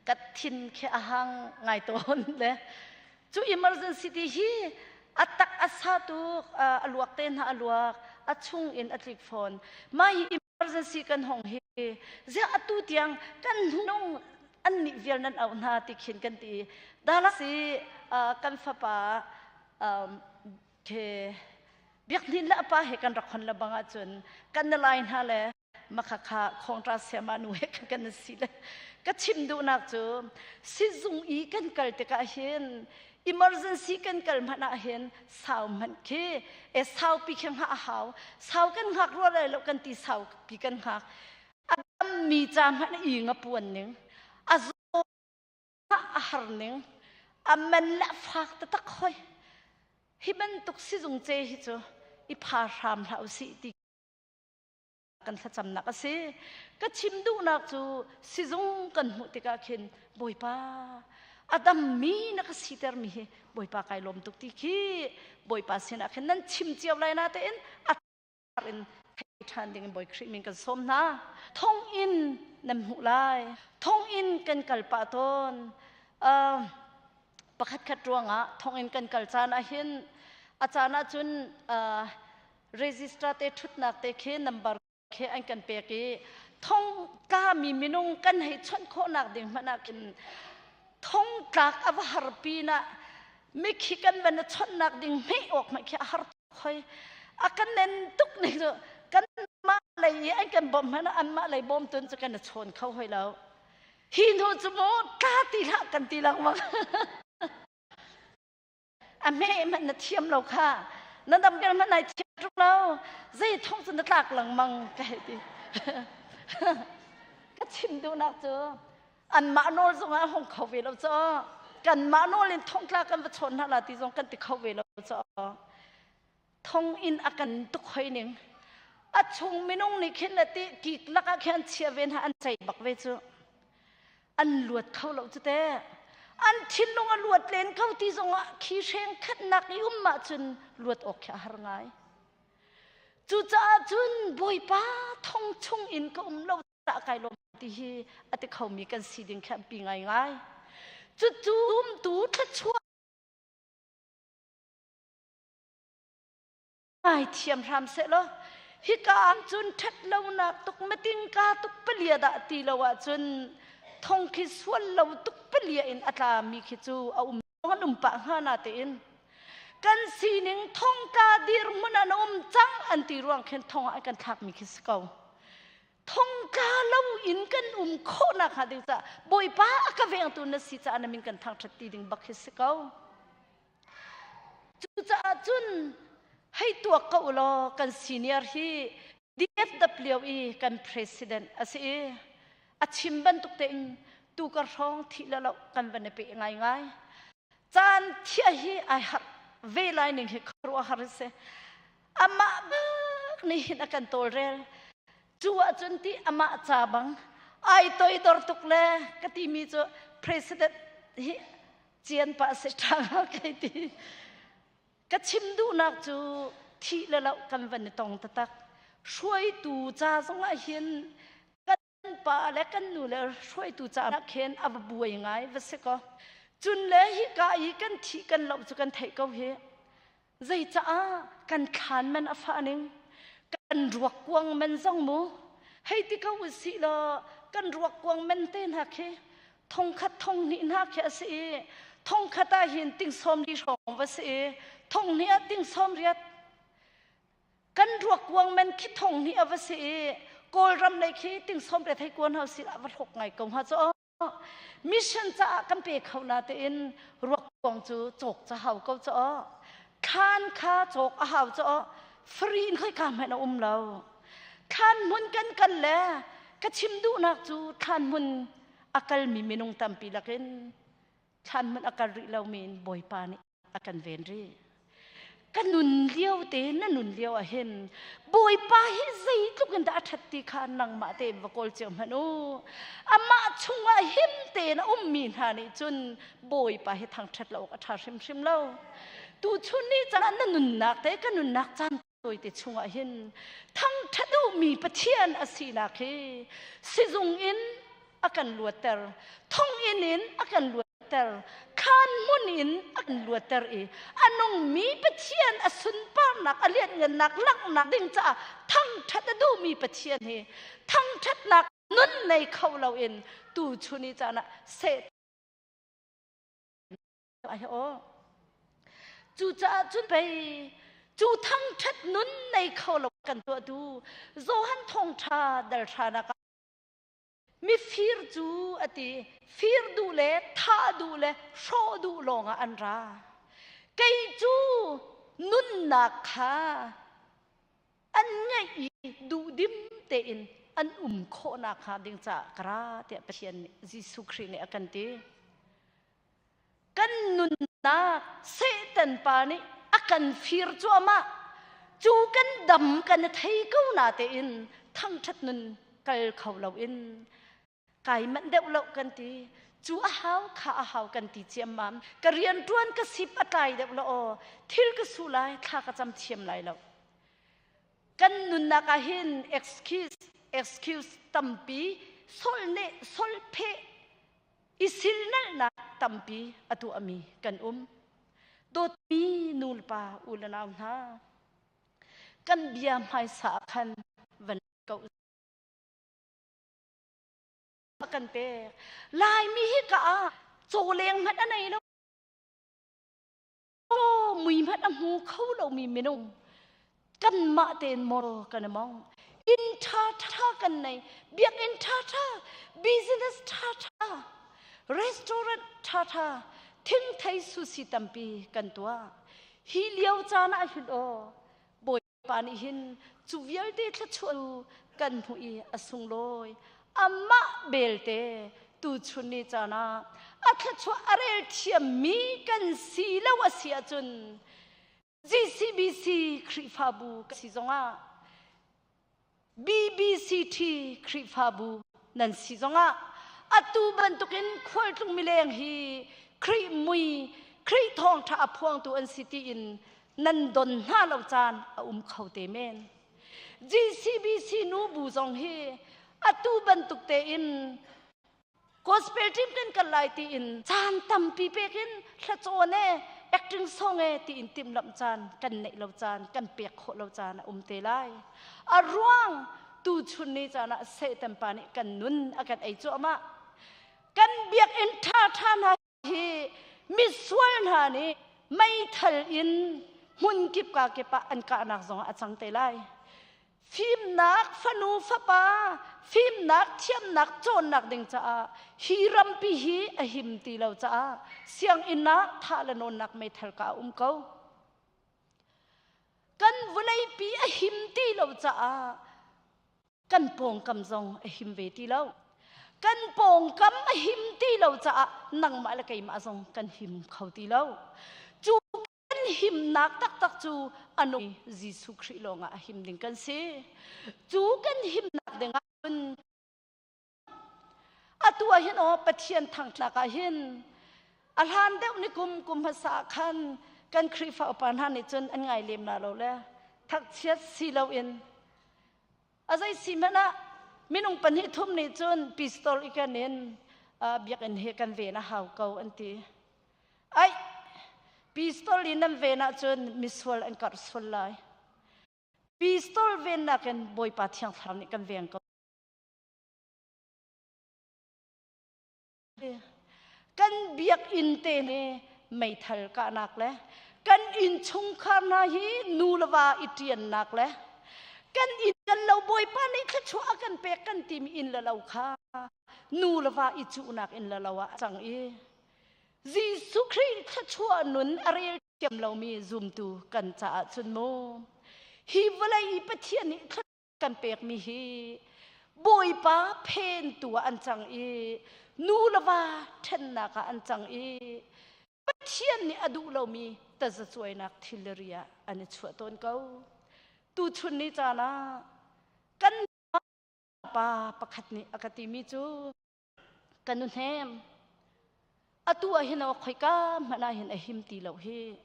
ka thin khi a hang ngai tawn le cu emergency ti hi a tak a sa tuk a luak te hna a luak a chung in a tlik fawn mah hi emergency kan hong hi ziah atu tiang kan hnung an nih vial nan auh hna ti khin kan ti dala si kan fapa Ke biaknin le apa he kan rak khon le bang ahcun kan na lai hna le makha kha khongtra siama nu he kan si le ka chim duhnak cu sizung i kan kal tikah hin emergency kan kal hmanh ah hin sau hmanh khi e sau pi khi hngah a hau sau kan hngak rua lai lo kan ti sau pi kan hngak a dammi ca hmanh i nga puan ning a a har ning a man le a fak taktak hoi hi bantuk sizung ce hi cu i pha hram hlah usih ti kan thlacamnak a si ka chim duhnak cu sizung kan hmuh tikah khin bawipa a dammi na ka sitermi hi bawipa kai lawm tuk ti khi bawipa sinah khin nan chim cio lai na tein a in thei ṭhan ding in Bawi Khrih min kan sawm hna. Thong in nan hmuh lai. Thong in kan kal pah tawn. Uh, pakhat khat ruangah thong in kan kal caan ah hin a caan ah cun uh, register te ṭhutnak te khi number khi an kan pek i thong tlami minung kan hei chawnh khawhnak ding hmanh ah khin thong tlak a va har pinah mikhi kan van a chawnhnak ding hmeh awk hmanh khi a har khoi a kan nen tuk ning cu kan mah lei i an kan bawmh hmanh ah anmah lei bawm tun cu kan i chawn kho hoi lo hi hnu cu mu tla ti hlah kan ti lengmang a hme hmanh na thiam lo kha na dam kel hmanh nai thiam tuk lo zei thong cu na tlak lengmang ka hei ti ka chim duhnak cu anmah nawl zongah a hung kho ve lo caw kanmah nawl in thongtla kan va chawn hna la ti zong kan ti kho ve lo caw thong in a kan tuk hoi ning a chung minung nih khin le ti kik lakah khin an chia ve hna an cei bak ve cu an luat kho lo cu te an thinlung a luat len ko ti zongah khi hreng khatnak i um ahcun luat awk khi a har ngai cucaah cun bawipa thong chung in ka um lo tah kai lawm ti hi a ti khomi kan si ding khi an pi ngaingai. Cucu umtu thluachuah ngai thiam hram seh law hika ah cun ṭhat lonak tuk matingka tuk palia dah ti lo ahcun thong khi sual lo tuk palia in a tlami khi cu a um an um pah hnga na tein kan sining thongka dirhmun an um cang an ti ruang khin thong ah an kan thlakmi khi si ko thongtla lo in kan um khawhnak hnga ding caah Bawipa a ka vengtu na si caah na min kan thangṭhat ti ding bak hi si ko. Cucaah cun. Hei tuak ko law kan senior hi DFW i kan president a si i a chim bantuk tein tu ka hrawng thih le lo kan van i pe ngaingai. Caan thiah hi ai harh ve lai ning hi khuaruahhar a si. Amah bak nih hin a kan tawlrel. Cu ahcun ti amah ca bang ai toidor tuk le ka timi cu president hi cian pah se ṭha kai ti. Ka chim duhnak cu thih le loh kan van i tong taktak. Hruaitu ca zongah hin kan pa le kan nu le hruaitu ca ah khin a va buai ngai va si kaw. Cun le hika i kan thih kan loh cu kan theih ko hi. Zeicaah kan thlan man a fah ning, kan ruak kuang man zong mu, hei ti ko usih law kan ruak kuang man te hna khi thongkhat thonghnih hna khi a si i thongkhat ah hin ting sawm li hrawng va si i thonghnih ah ting sawm riat kan ruak kuang men khi thonghnih a va si i kawlram lei khi ting sawm riat hei kuan hau si lah va hlok ngai ko hnga cu mission caah kan pe kho na tein ruak kuang cu cawk ca hau ko cu thlan kha cawk a hau cu free in khoi ka hmanh a um lo thlan hmun kan kal le ka chim duhnak cu thlan hmun a kalmi minung tampi lakin thlan hmun a kal rih lomi in Bawipa nih a kan ven rih. Ka nun lio te na nun lio ah hin Bawipa hi zeitluk in dah a ṭhat ti kha nangmah tein va kawl cio hmanh u. Amah chungah him tein a ummi hna nih cun Bawipa hi thangṭhat lo awk a ṭha hrimhrim lo. Tuchun ni caan ah na nunnak te ka nunnak caan tawite chungah hin thangṭhat duhmi Pathian a sinak hi sizung in a kan luatter, thonginn in a kan luatter, khaan hmun in a kan luatter i a nungmi Pathian a sunparnak a lianhngannak langhnak ding caah thangṭhat a duhmi Pathian hi thangṭhatnak nun nei kho loin tu chun i caan ah seh ai aw cucaah cun pei cu thangṭhat nun nei kho lo kan tuahtu Johan thawngṭha dal hranak ah mifir cu a ti fir duh le thah duh le hrawh duh lawngah an ra kei cu nunnak kha an ngeih i duhdim tein an um khawhnak hnga ding caah ka ra tiah Pathian nih Jesuh Khrih nih a kan ti. Kan nunnak Satan pa nih a kan fir cuahmah. Cu kan dam kan i thei ko na tein thangṭhat nun kal kho loin kai manh deuh lo kan ti. Cu a hau kha a hau kan ti ciammam. Ka rianṭuan ka sip a tlai deuh lo aw. Thil ka su lai thla ka cam thiam lai lo. Kan nunnak ah hin excuse excuse tampi sol ne sol pheh i silnalhnak tampi a tuahmi kan um. Dawtmi nu le pa u le nau hna, kan bia hmaisa ah khan van ko a kan pek. Laimi hi ka ah cawleng hmanh a nei lo. Mui hmanh a hmu kho lomi minung kanmah tein moral kan i mong. Inn ṭha ṭha kan nei, biakinn ṭha ṭha, business ṭha ṭha, restaurant ṭha ṭha, thingthei sushi tampi kan tuah. Hi lio caan ah hin aw Bawipa nih hin cu vialte thluachuah kan hmuh i a sunglawi. Amah belte tuchun ni caan ah a thluachuah a rel thiammi kan si lo a si ahcun GCBC Khrihfabu si zongah BBCT Khrihfabu nan si zongah atu bantukin khualtlung mileng hi Khrih mui Khrih thawngṭha a phuangtu an si tiin nan don hna lo caan a um kho te men. GCBC nu bu zong hi atu bantuk tein gospel team kan kal lai tiin caan tampi pekin hlacawn e acting song e tiin timhlamh caan kan neih lo caan kan pek khawh lo caan a um te lai. A ruang tu chun ni caan ah Satan pa nih kan nun a kan ei cuahmah. Kan biakinn ṭha ṭha hna hi misual hna nih meithal in hmun kip ka kip ah an kahnak zong ah a cang te lai. Fimnak fanu fapa fimnak thiamnak cawnnak ding caah hi rampi hi a him ti lo caah sianginn ah thah le nawnnak meithal ka a um ko. Kan vawleipi a him ti lo caah kan pawngkam zong a him ve ti lo. Kan pawngkam a him ti lo caah nangmah le keimah zong kan him kho ti lo. Cu kan himnak taktak cu a nung Jesuh Khrih lawngah a him ding kan si. Cu kan himnak dingah cun Atu ah hin aw Pathian thangtlak ah hin a hlan deuh ni kum kum hmasa ah khan kan Khrihfa upa hna nih cun an ngai lem la lo le thakchiat si loin a zei si hmanh ah minung pahnih thum nih cun pistol i ken in biakinn he kan ven a hau ko an ti. Ai pistol in nan ven ahcun misual an karh sual lai. Pistol vennak in Bawipa Thiang Thlarau nih kan veng ko. Kan biakinn te hi meithal kahnak le kan innchungkhar hna hi nu le va i ṭiannak le kan inn kan lo Bawipa nih thluachuah a kan pek kan timi inn le lo kha nu le va i cuhnak inn le lo ah a cang i Jesuh Khrih thluachuah nun a rel thiam lomi zumtu kan caah cun mu hi vawlei i Pathian nih kan pekmi hi Bawipa phentu ah an cang i nu le va ṭhennak ah an cang i Pathian nih a duh lomi tazacuainak thilri ah an i chuah tawn ko. Tuchun ni caan ah kan pa pakhat nih a ka timi cu Ka nu hnem, atu ah hin aw khoika hmanh ah hin a him ti lo hi.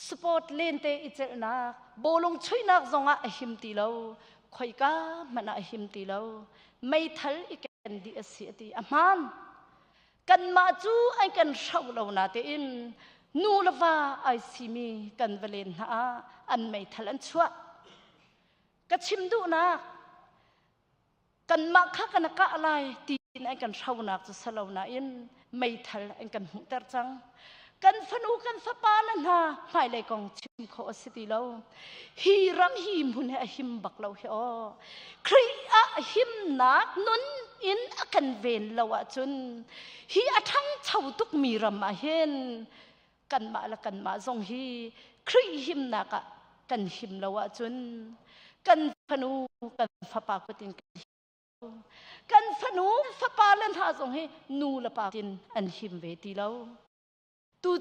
Sport lente i celhnak, bawlung chuihnak zongah a him ti lo, khoika hmanh ah a him ti lo. Meithal i ken dih a si a ti. A hmaan. Kanmah cu an kan hroh lo na tein nu le va ai simi kan va len hna ah an meithal an chuah. Ka chim duhnak, kanmah kha kan kah lai tiin an kan hronak cu salo nain meithal an kan hmuhter cang. Kan fanu kan fapa le hna hmailei kong chim khawh a si ti lo. Hi ram hi hmun hi a him bak lo hi aw. Khrih ah himnak nun in a kan ven lo ahcun hi a ṭhangcho tukmi ram ah hin kanmah le kanmah zong hi Khrih himnak ah kan him lo ahcun kan fanu kan fapa kutin kan him kan fanu fapa le hna zong hi nu le pa tin an him ve ti lo. Tu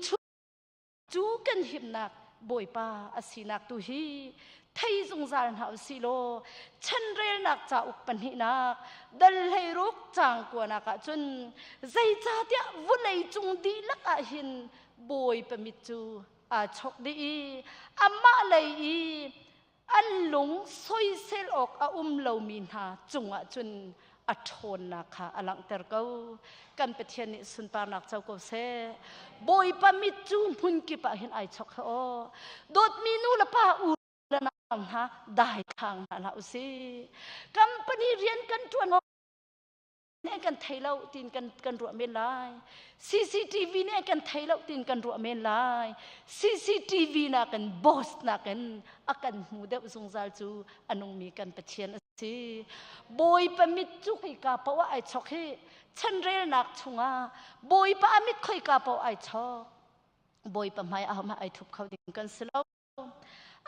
cu kan himnak Bawipa a sinak tu hi thei zungzal hna u si law chanrelnak cauk pahnihnak dal hleiruk caang kuanak ah cun zeicahtiah vawlei cung dihlak ah hin Bawipa mit cu aa chok dih i amah lei i an lung soisel awk a um lomi hna cungah cun a ṭhawnnak kha a langhter ko. Kan Pathian nih sunparnak co ko seh. Bawipa mit cu hmun kip ah hin ai chok he aw. Dawtmi nu le pa u le nau hna dai thlang hna hlah usih. Company rian kan ṭuan nih kan thei lo tiin kan kan ruah men lai. CCTV nih kan thei lo tiin kan ruah men lai. CCTV nakin boss nakin a kan hmu deuh zungzal cu a nungmi kan Pathian a si. Bawipa mit cu khoika paoh ah ai chok hi chanrelnak chungah Bawipa a mit khoika paoh ai chok. Bawipa hmai ahohmanh ai thup kho ding kan si lo.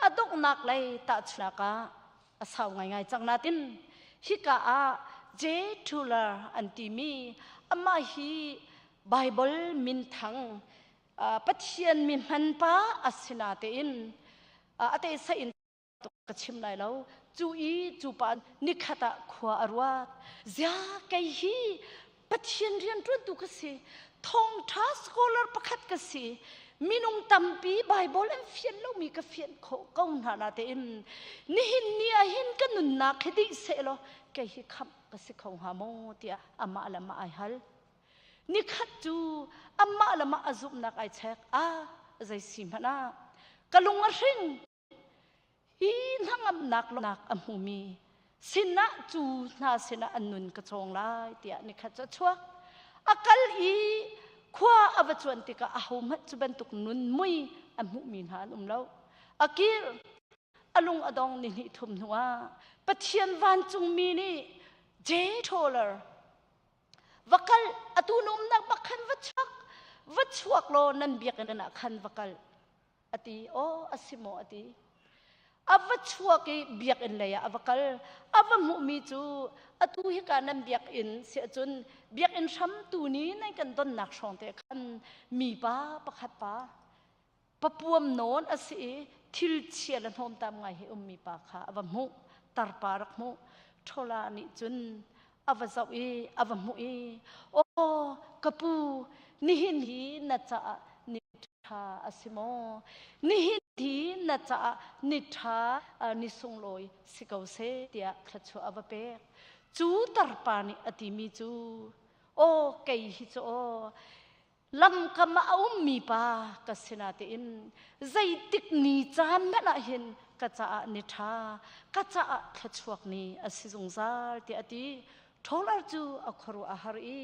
A donghnak lei tahchunak ah a sau ngaingai cang nain hika ah J. Tuller an timi amah hi Bible minthang Pathian mi hmanpa a si natein a teisa in ka chim lai lo. Cu i cu pa nikhat ah khua a ruat. Zia kei hi Pathian rianṭuantu ka si. Thawngṭha scholar pakhat ka si. Minung tampi Bible an fian lomi ka fian khawh ko hna natein nihin ni ah hin ka nunnak hi dih seh law kei hi khamh ka si kho hnga maw tiah amah le amah ai hal. Nikhat cu amah le amah a zumhnak ai chek. Ah, zei si hmanh ah ka lung a hring. Hi hnangamnak nak a hmumi sinah cu hna sinah an nun ka cawng lai tiah nikhat cu a chuak. A kal i khua a va cuan tikah ahohmanh cu bantuk nun mui a hmuhmi hna an um lo. A kir a lung a dong ni hnih thum hnuah Pathian vancungmi nih J. Toller va kal atu na umnak bak khan va chuak va chuak law nan biakinn ah khan va kal. Ati aw a si maw ati. A va chuak i biakinn lei ah a va kal. A va hmuhmi cu atu hika nan biakinn si ahcun biakinn hramtu ni nan kan donnak hrawng te khan mipa pakhat pa papuam nawn a si i thil chia le hnawmtam ngai he ummi pa kha a va hmuh. Tarpa rak hmuh. Ṭhola nih cun a va zoh i a va hmuh i aw ka pu nihin hi na caah ni ṭha a si maw nihin hi na caah ni ṭha ni sunglawi si ko seh tiah thluachuah a va pek cu tarpa nih a timi cu aw kei hi cu aw lamkam ah a ummi pa ka si natein zeitik ni caan hmanh ah hin ka caah ni ṭha ka caah thluachuak ni a si zungzal tiah a ti ṭholar cu a khuaruah a har i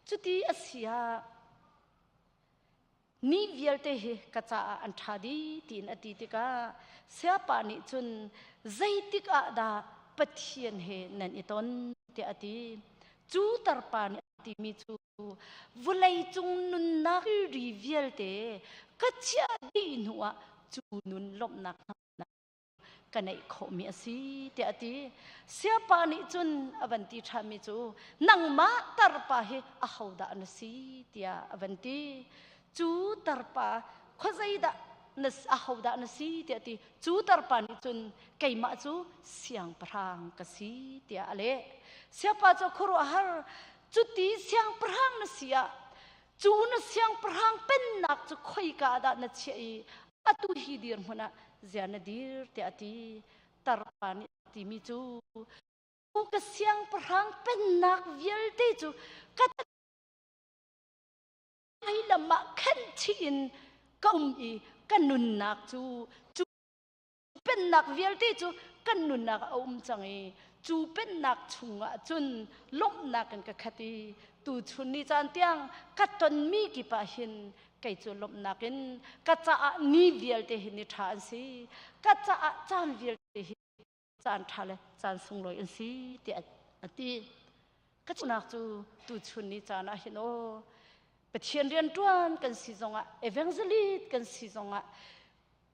cuti a si ah ni vialte hi ka caah an ṭha dih tiin a ti tikah siapa nih cun zeitik ah dah Pathian he nan i ton tiah a ti cu tarpa nih a timi cu Vawleicung nunnak ri vialte ka chiah dih hnuah cu nun lawmhnak ka neih khawhmi a si tiah a ti. Siapa nih cun a van ti ṭhanmi cu nangmah tarpa hi ahodah na si tiah a van ti. Cu tarpa khuazeidah na ahodah na si tiah a ti. Cu tarpa nih cun keimah cu siangpahrang ka si tiah a leh. Siapa cu khuaruahhar cuti siangpahrang na si ah cu na siangpahrang pennak cu khoika ah dah na chiah i atu hi dirhmun ah zia na dir tiah a ti. Tarpa nih a timi cu ka siangpahrang pennak vialte cu ka lam ah khenh chih in ka um i ka nunnak cu cu pennak vialte cu kan nunnak a um cang i cu pennak chungah cun lawmhnak in ka khat i tuchun ni caan tiang ka tonmi kip ah hin kei cu lawmhnak in ka caah ni vialte hi ni ṭha an si ka caah caan vialte hi caan ṭha le caan sunglawi an si tiah a ti. Ka chimnak cu tuchun ni caan ah hin aw Pathian rianṭuan kan si zongah evangelist kan si zongah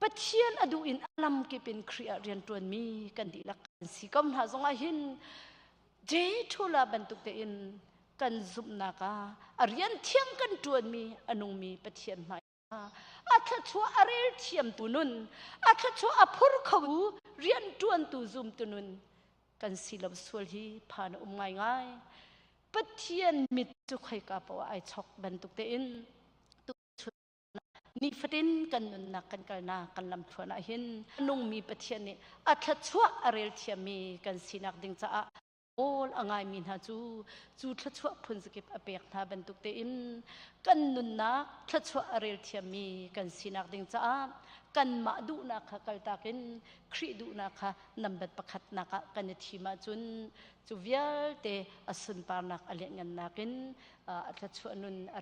Pathian a duh in a lam kip in Khrih ah rianṭuanmi kan dihlak kan si ko hna zongah hin Jethula bantuk tein kan zumhnak ah a rian thiang kan ṭuanmi a nungmi Pathian hmai A thluachuah a rel thiamtu nun, a thluachuah a phur kho rianṭuantu zumtu nun kan si lo sual hi phan a um ngaingai. Pathian mit cu khoika paoh ah ai chok bantuk tein nifatin kan nunnak kan kalnak kan lamthluan ah hin nungmi Pathian nih a thluachuah a rel thiammi kan sinak ding caah Paul a ngaimi hna cu cu thluachuah phunzakip a pek hna bantuk tein kan nunnak thluachuah a rel thiammi kan sinak ding caah kanmah duhnak kha kaltak in Khrih duhnak kha nambat pakhatnak ah kan i thim ahcun cu vialte a sunparnak a lianhngannak in a thluachuah nun a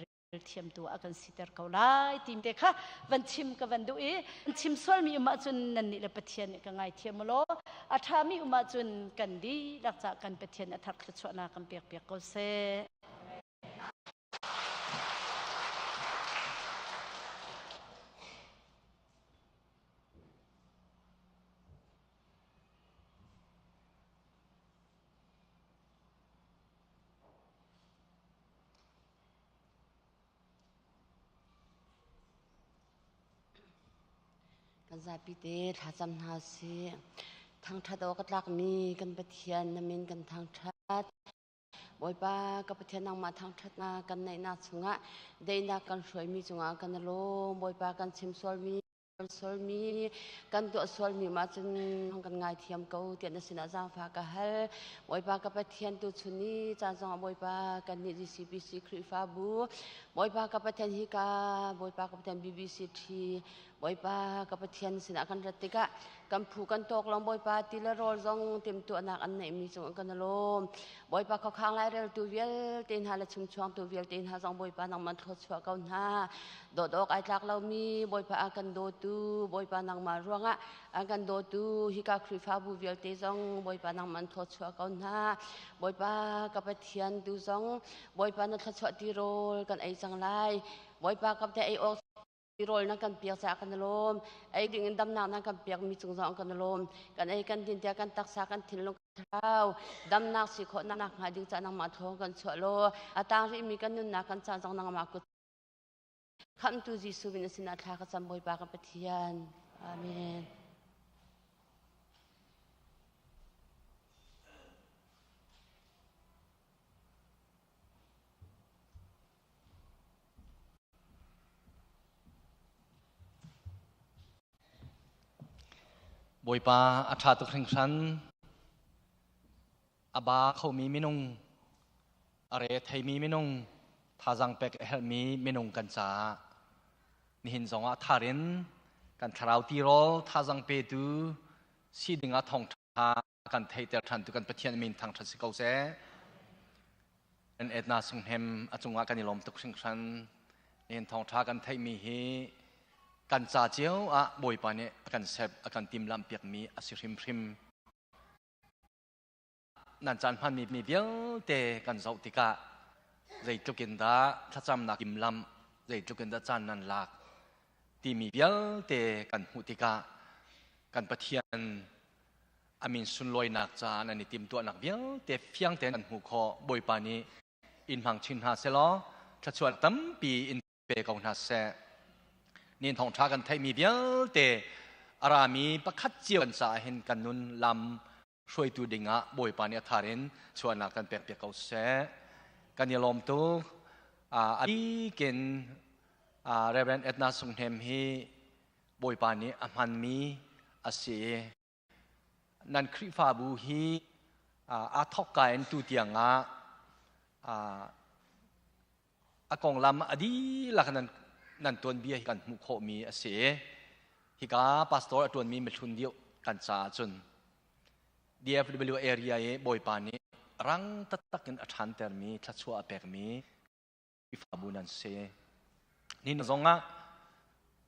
thiamtu a kan siter ko lai ti te kha van chim ka van duh i chim sualmi um ahcun nan nih le Pathian nih ka ngaithiam law a ṭhami um ahcun kan dihlak cah kan Pathian a thar thluachuahnak kan pek piak ko seh. Kan zapi te thlacam hna sih. Thangṭhat awk a tlakmi kan Pathian na min kan thangṭhat. Bawipa ka Pathian nangmah thangṭhatnak kan neihnak chungah daihnak kan hruaimi cungah kan i lawm. Bawipa kan chim sualmi sualmi kan tuah sualmi mah cun kan ngaithiam ko tiah na sinah zaangfah ka hal. Bawipa ka Pathian tu chun ni caan zongah Bawipa kan nih GCBC Khrihfabu Bawipa ka Pathian hi ka Bawipa ka Pathian BBCT Bawipa ka Pathian sinah kan rat tikah kan phu kan tawk long Bawipa ti le rawl zong timhtuahnak an neihmi cung kan lawm. Bawipa khuakhang laireltu vialte hna le chungchuangtu vialte hna zong Bawipa nangmah thluachuah ko hna. Dawt awk ai tlak lomi Bawipa a kan dawtu Bawipa nangmah ruangah a kan dawtu hika Khrihfabu vialte zong Bawipa nangmah thluachuah ko hna. Bawipa ka Pathian tu zong Bawipa na thluachuah tirawl kan ei cang lai. Bawipa ka te ei awk. Tirawl na kan piak caah kan i lawm. Ei ding in damnak na kan piak mi cung zong kan i lawm. Kan ei kan din tiah kan taksa kan thinlung thlarau damnak si khawh nak hnga ding caah nangmah thawng kan chuah law a tang rih mi kan nunnak kan caan zong nangmah kut khamhtu Jesuh min sinah thla ka cam Bawipa kan Pathian. Amen. Bawipa a ṭha tuk hringhran. A ba khomi minung, a re theimi minung, thazaang pek a herhmi minung kan caah nihin zongah thar in kan thlarau tirawl thazaang petu si dingah thawngṭha kan theihter ṭhan tu kan Pathian min thangṭhat si ko seh. Kan Edna Sunghnem a cungah kan i lawm tuk hringhran. Nihin thawngṭha kan theihmi hi kan ca cio ah Bawipa nih a kan sep, a kan timhlamh piakmi a si hrimhrim. Nan caan hmanmi mi vialte kan zoh tikah zeitluk in dah thlacamnak timhlamh, zeitluk in dah caan nan lak timi vialte kan hmuh tikah kan Pathian a min sunlawinak caah nan i timhtuahnak vialte fiang tein kan hmuh khawh. Bawipa nih in hmang chin hna selaw thluachuah tampi in pe ko hna seh. Nin thawngṭha kan theihmi vialte a rami pakhat cio kan caah hin kan nun lam hruaitu dingah Bawipa nih a thar in chuahnak kan pek piak ko seh. Kan i lawm tuk. A bikin Reverend Edna Sunghnem hi Bawipa nih a hmanmi a si i nan Khrihfabu hi aa thawkka in tu tiang ah a konglam a dihlak nan tuanbia hi kan hmuh khawhmi a si i hika pastor a ṭuanmi mihlun deuh kan caah cun DFW area i Bawipa nih rang taktak in a ṭhantermi thluachuah a pekmi Khrihfabu nan si. Nihin zong ah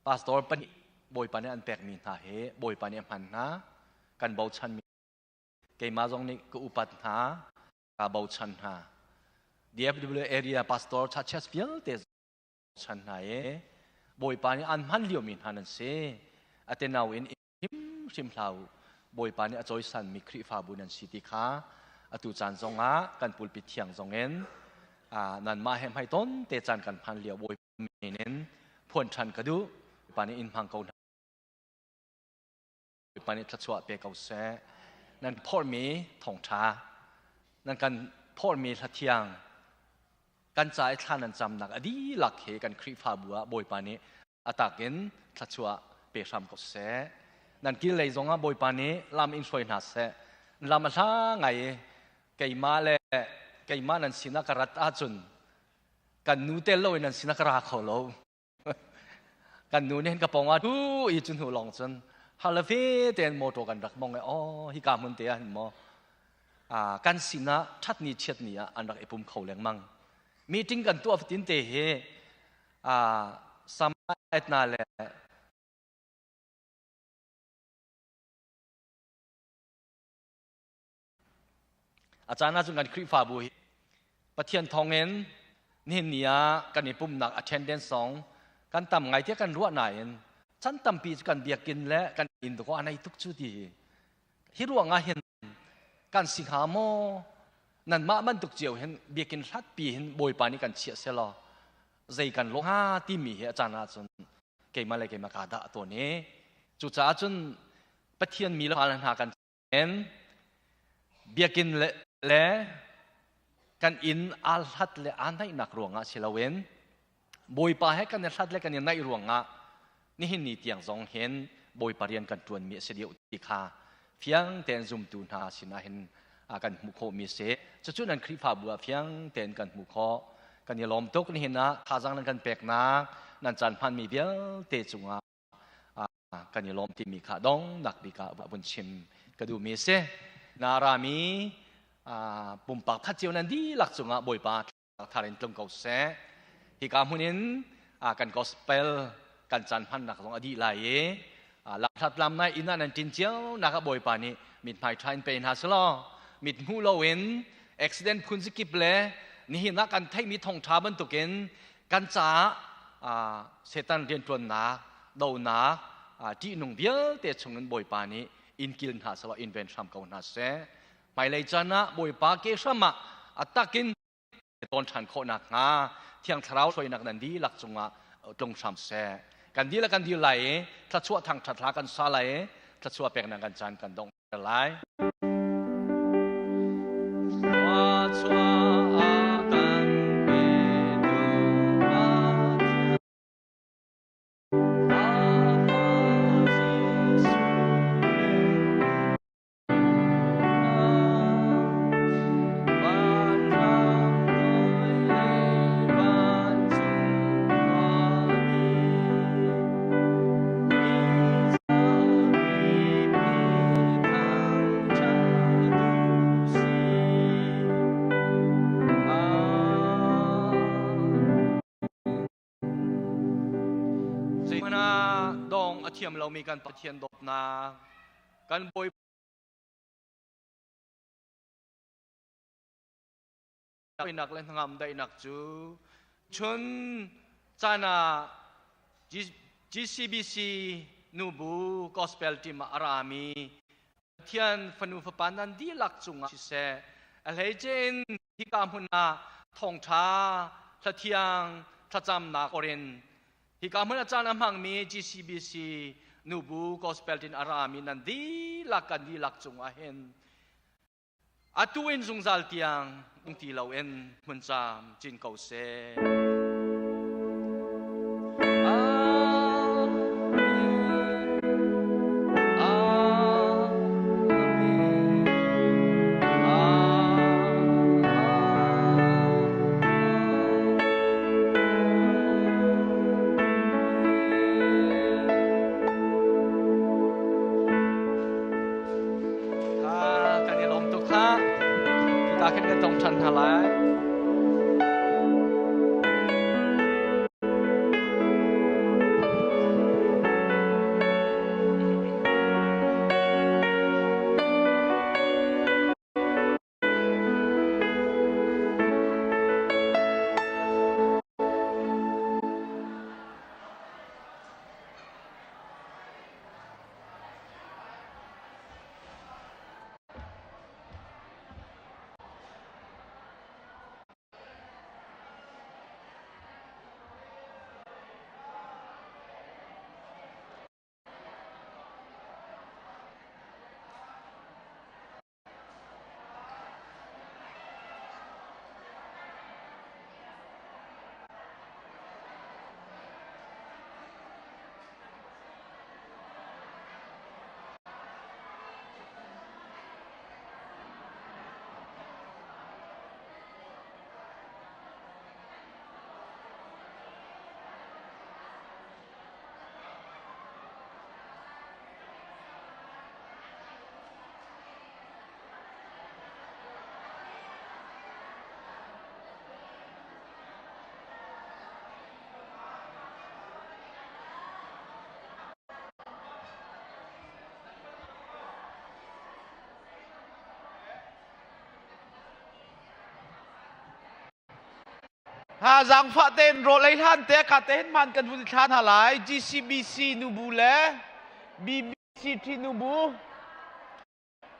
pastor pahnih Bawipa nih an pekmi hna hi Bawipa nih a hman hna. Kan bochanmi keimah zong nih ka upat hna, ka bochan hna. DFW area pastor churches vialte chan hna i Bawipa nih an hman liomi hna nan si. A tenau in hrimhrim hlah u. Bawipa nih a cawisanmi Khrihfabu nan si ti kha atu caan zongah kan pulpit thiang zongin nanmah he hmaiton te caan kan hman lio Bawipa min in phuan ṭhan ka duh. Bawipa nih in hmang ko hna. Bawipa nih thluachuah pe ko seh. Nan phormi thawngṭha, nan kan phormi hlathiang, kan ca i thla nan camnak a dihlak he kan Khrihfabu ah Bawipa nih a tak in thluachuah pe hram ko seh. Nan kil lei zongah Bawipa nih lam in hruai hna seh. Lam a hla ngai i keimah le keimah nan sinah ka rat ahcun kan nu tel loin nan sinah ka ra kho lo. Kan nu nih ka pong ah tu i cu hnu lawng cun halafe tein motor kan rak mong i oh hika hmun te ah hin maw kan sinah ṭhat ni chiat ni ah an rak i pum kho lengmang. Meeting kan tuah fatin te hi sama etna le A caan ahcun kan Khrihfabu hi Pathian thawngin nihin ni ah kan i pumhnak attendance zong kan tam ngai tiah kan ruah nain chan tampi cu kan biakinn le kan inn dawh a nei tuk cu ti hi hi ruangah hin kan si hnga maw nanmah bantuk cio hin biakinn hlatpi hin Bawipa nih kan chiah selaw zei kan lawh hnga timi hi a caan ahcun keimah le keimah kaa dah tawn i cucaah cun Pathian mi le hna kan Biakinn le kan inn aa hlat le aa naihnak ruangah si loin Bawipa he kan i hlat le kan i naih ruangah nihin ni tiang zong hin Bawipa rian kan ṭuanmi a si deuh ti kha fiang tein zumtu hna sinah hin kan hmuh khawhmi a si. Cucu nan Khrihfabu ah fiang tein kan hmuh khawh. Kan i lawm tuk nihin ah thazaang nan kan peknak, nan caan hmanmi vialte cungah kan i lawm timi kha dongnak bik ah vun chim ka duhmi a si. Na rami pumpak khat cio nan dihlak cungah Bawipa thar in tlung ko seh. Hika hmun in kan gospel kan caan hmannak zong a dih lai i lamhlat lam nai inn ah nan ṭin cio nak ah Bawipa nih mithmai ṭha in pe hna selaw mit hmuh loin accident phun zikip le nihin ah kan theihmi thawngṭha bantukin kan caah. Satan rianṭuannak donak ṭihnung vialte chungin Bawipa nih in kil hna selaw in ven hram ko hna seh. Hmailei caan ah Bawipa ke hram ah a takin tawn ṭhan khawh nakhnga Thiang Thlarau hruainak nan dihlak cungah tlung hram seh. Kan dihlak kan dil lai i thluachuah thangṭhat hla kan sa lai i thluachuah peknak kan caan kan dongh lai. Thluachuah a kan petu Pathian. Zeihmanh ah dong a thiam lomi kan Pathian dawtnak, kan Bawipa nak le hnangam daihnak cu chun caan ah GCBC nubu gospel team ah a rami Pathian fanu fapa nan dihlak cungah siseh, a hleice in hika hmun ah thawngṭha thlathiang thlacamnak orin hika hmun ah caan a hmangmi GCBC nubu gospel tin a rami nan dihlak kan dihlak cungah hin atu in zungzal tiang ti loin hmun caam cin ko seh. Kan i lawm tuk khah. Kita khin kan tong ṭhan hna lai. Ha zaangfah tein rawl ei hlan te ka te hin man kan vun thla hna lai GCBC nubu le BBCT nubu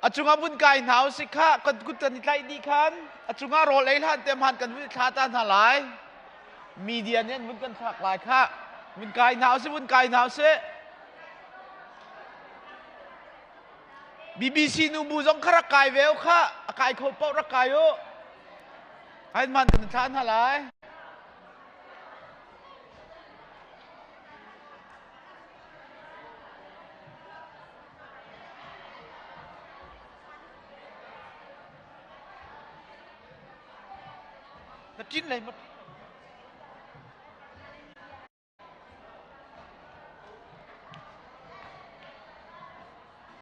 a cungah vun kai hna usih kha kan kut kan i tlaih dih khan a cungah rawl ei hlan te hman kan vun thla ta hna lai media nih an vun kan thlak lai kha vun kai hna usih vun kai hna usih BBC nubu zong kha rak kai ve u kha a kai kho paoh rak kai u hai hman kan thla hna lai Na ṭin lei ma.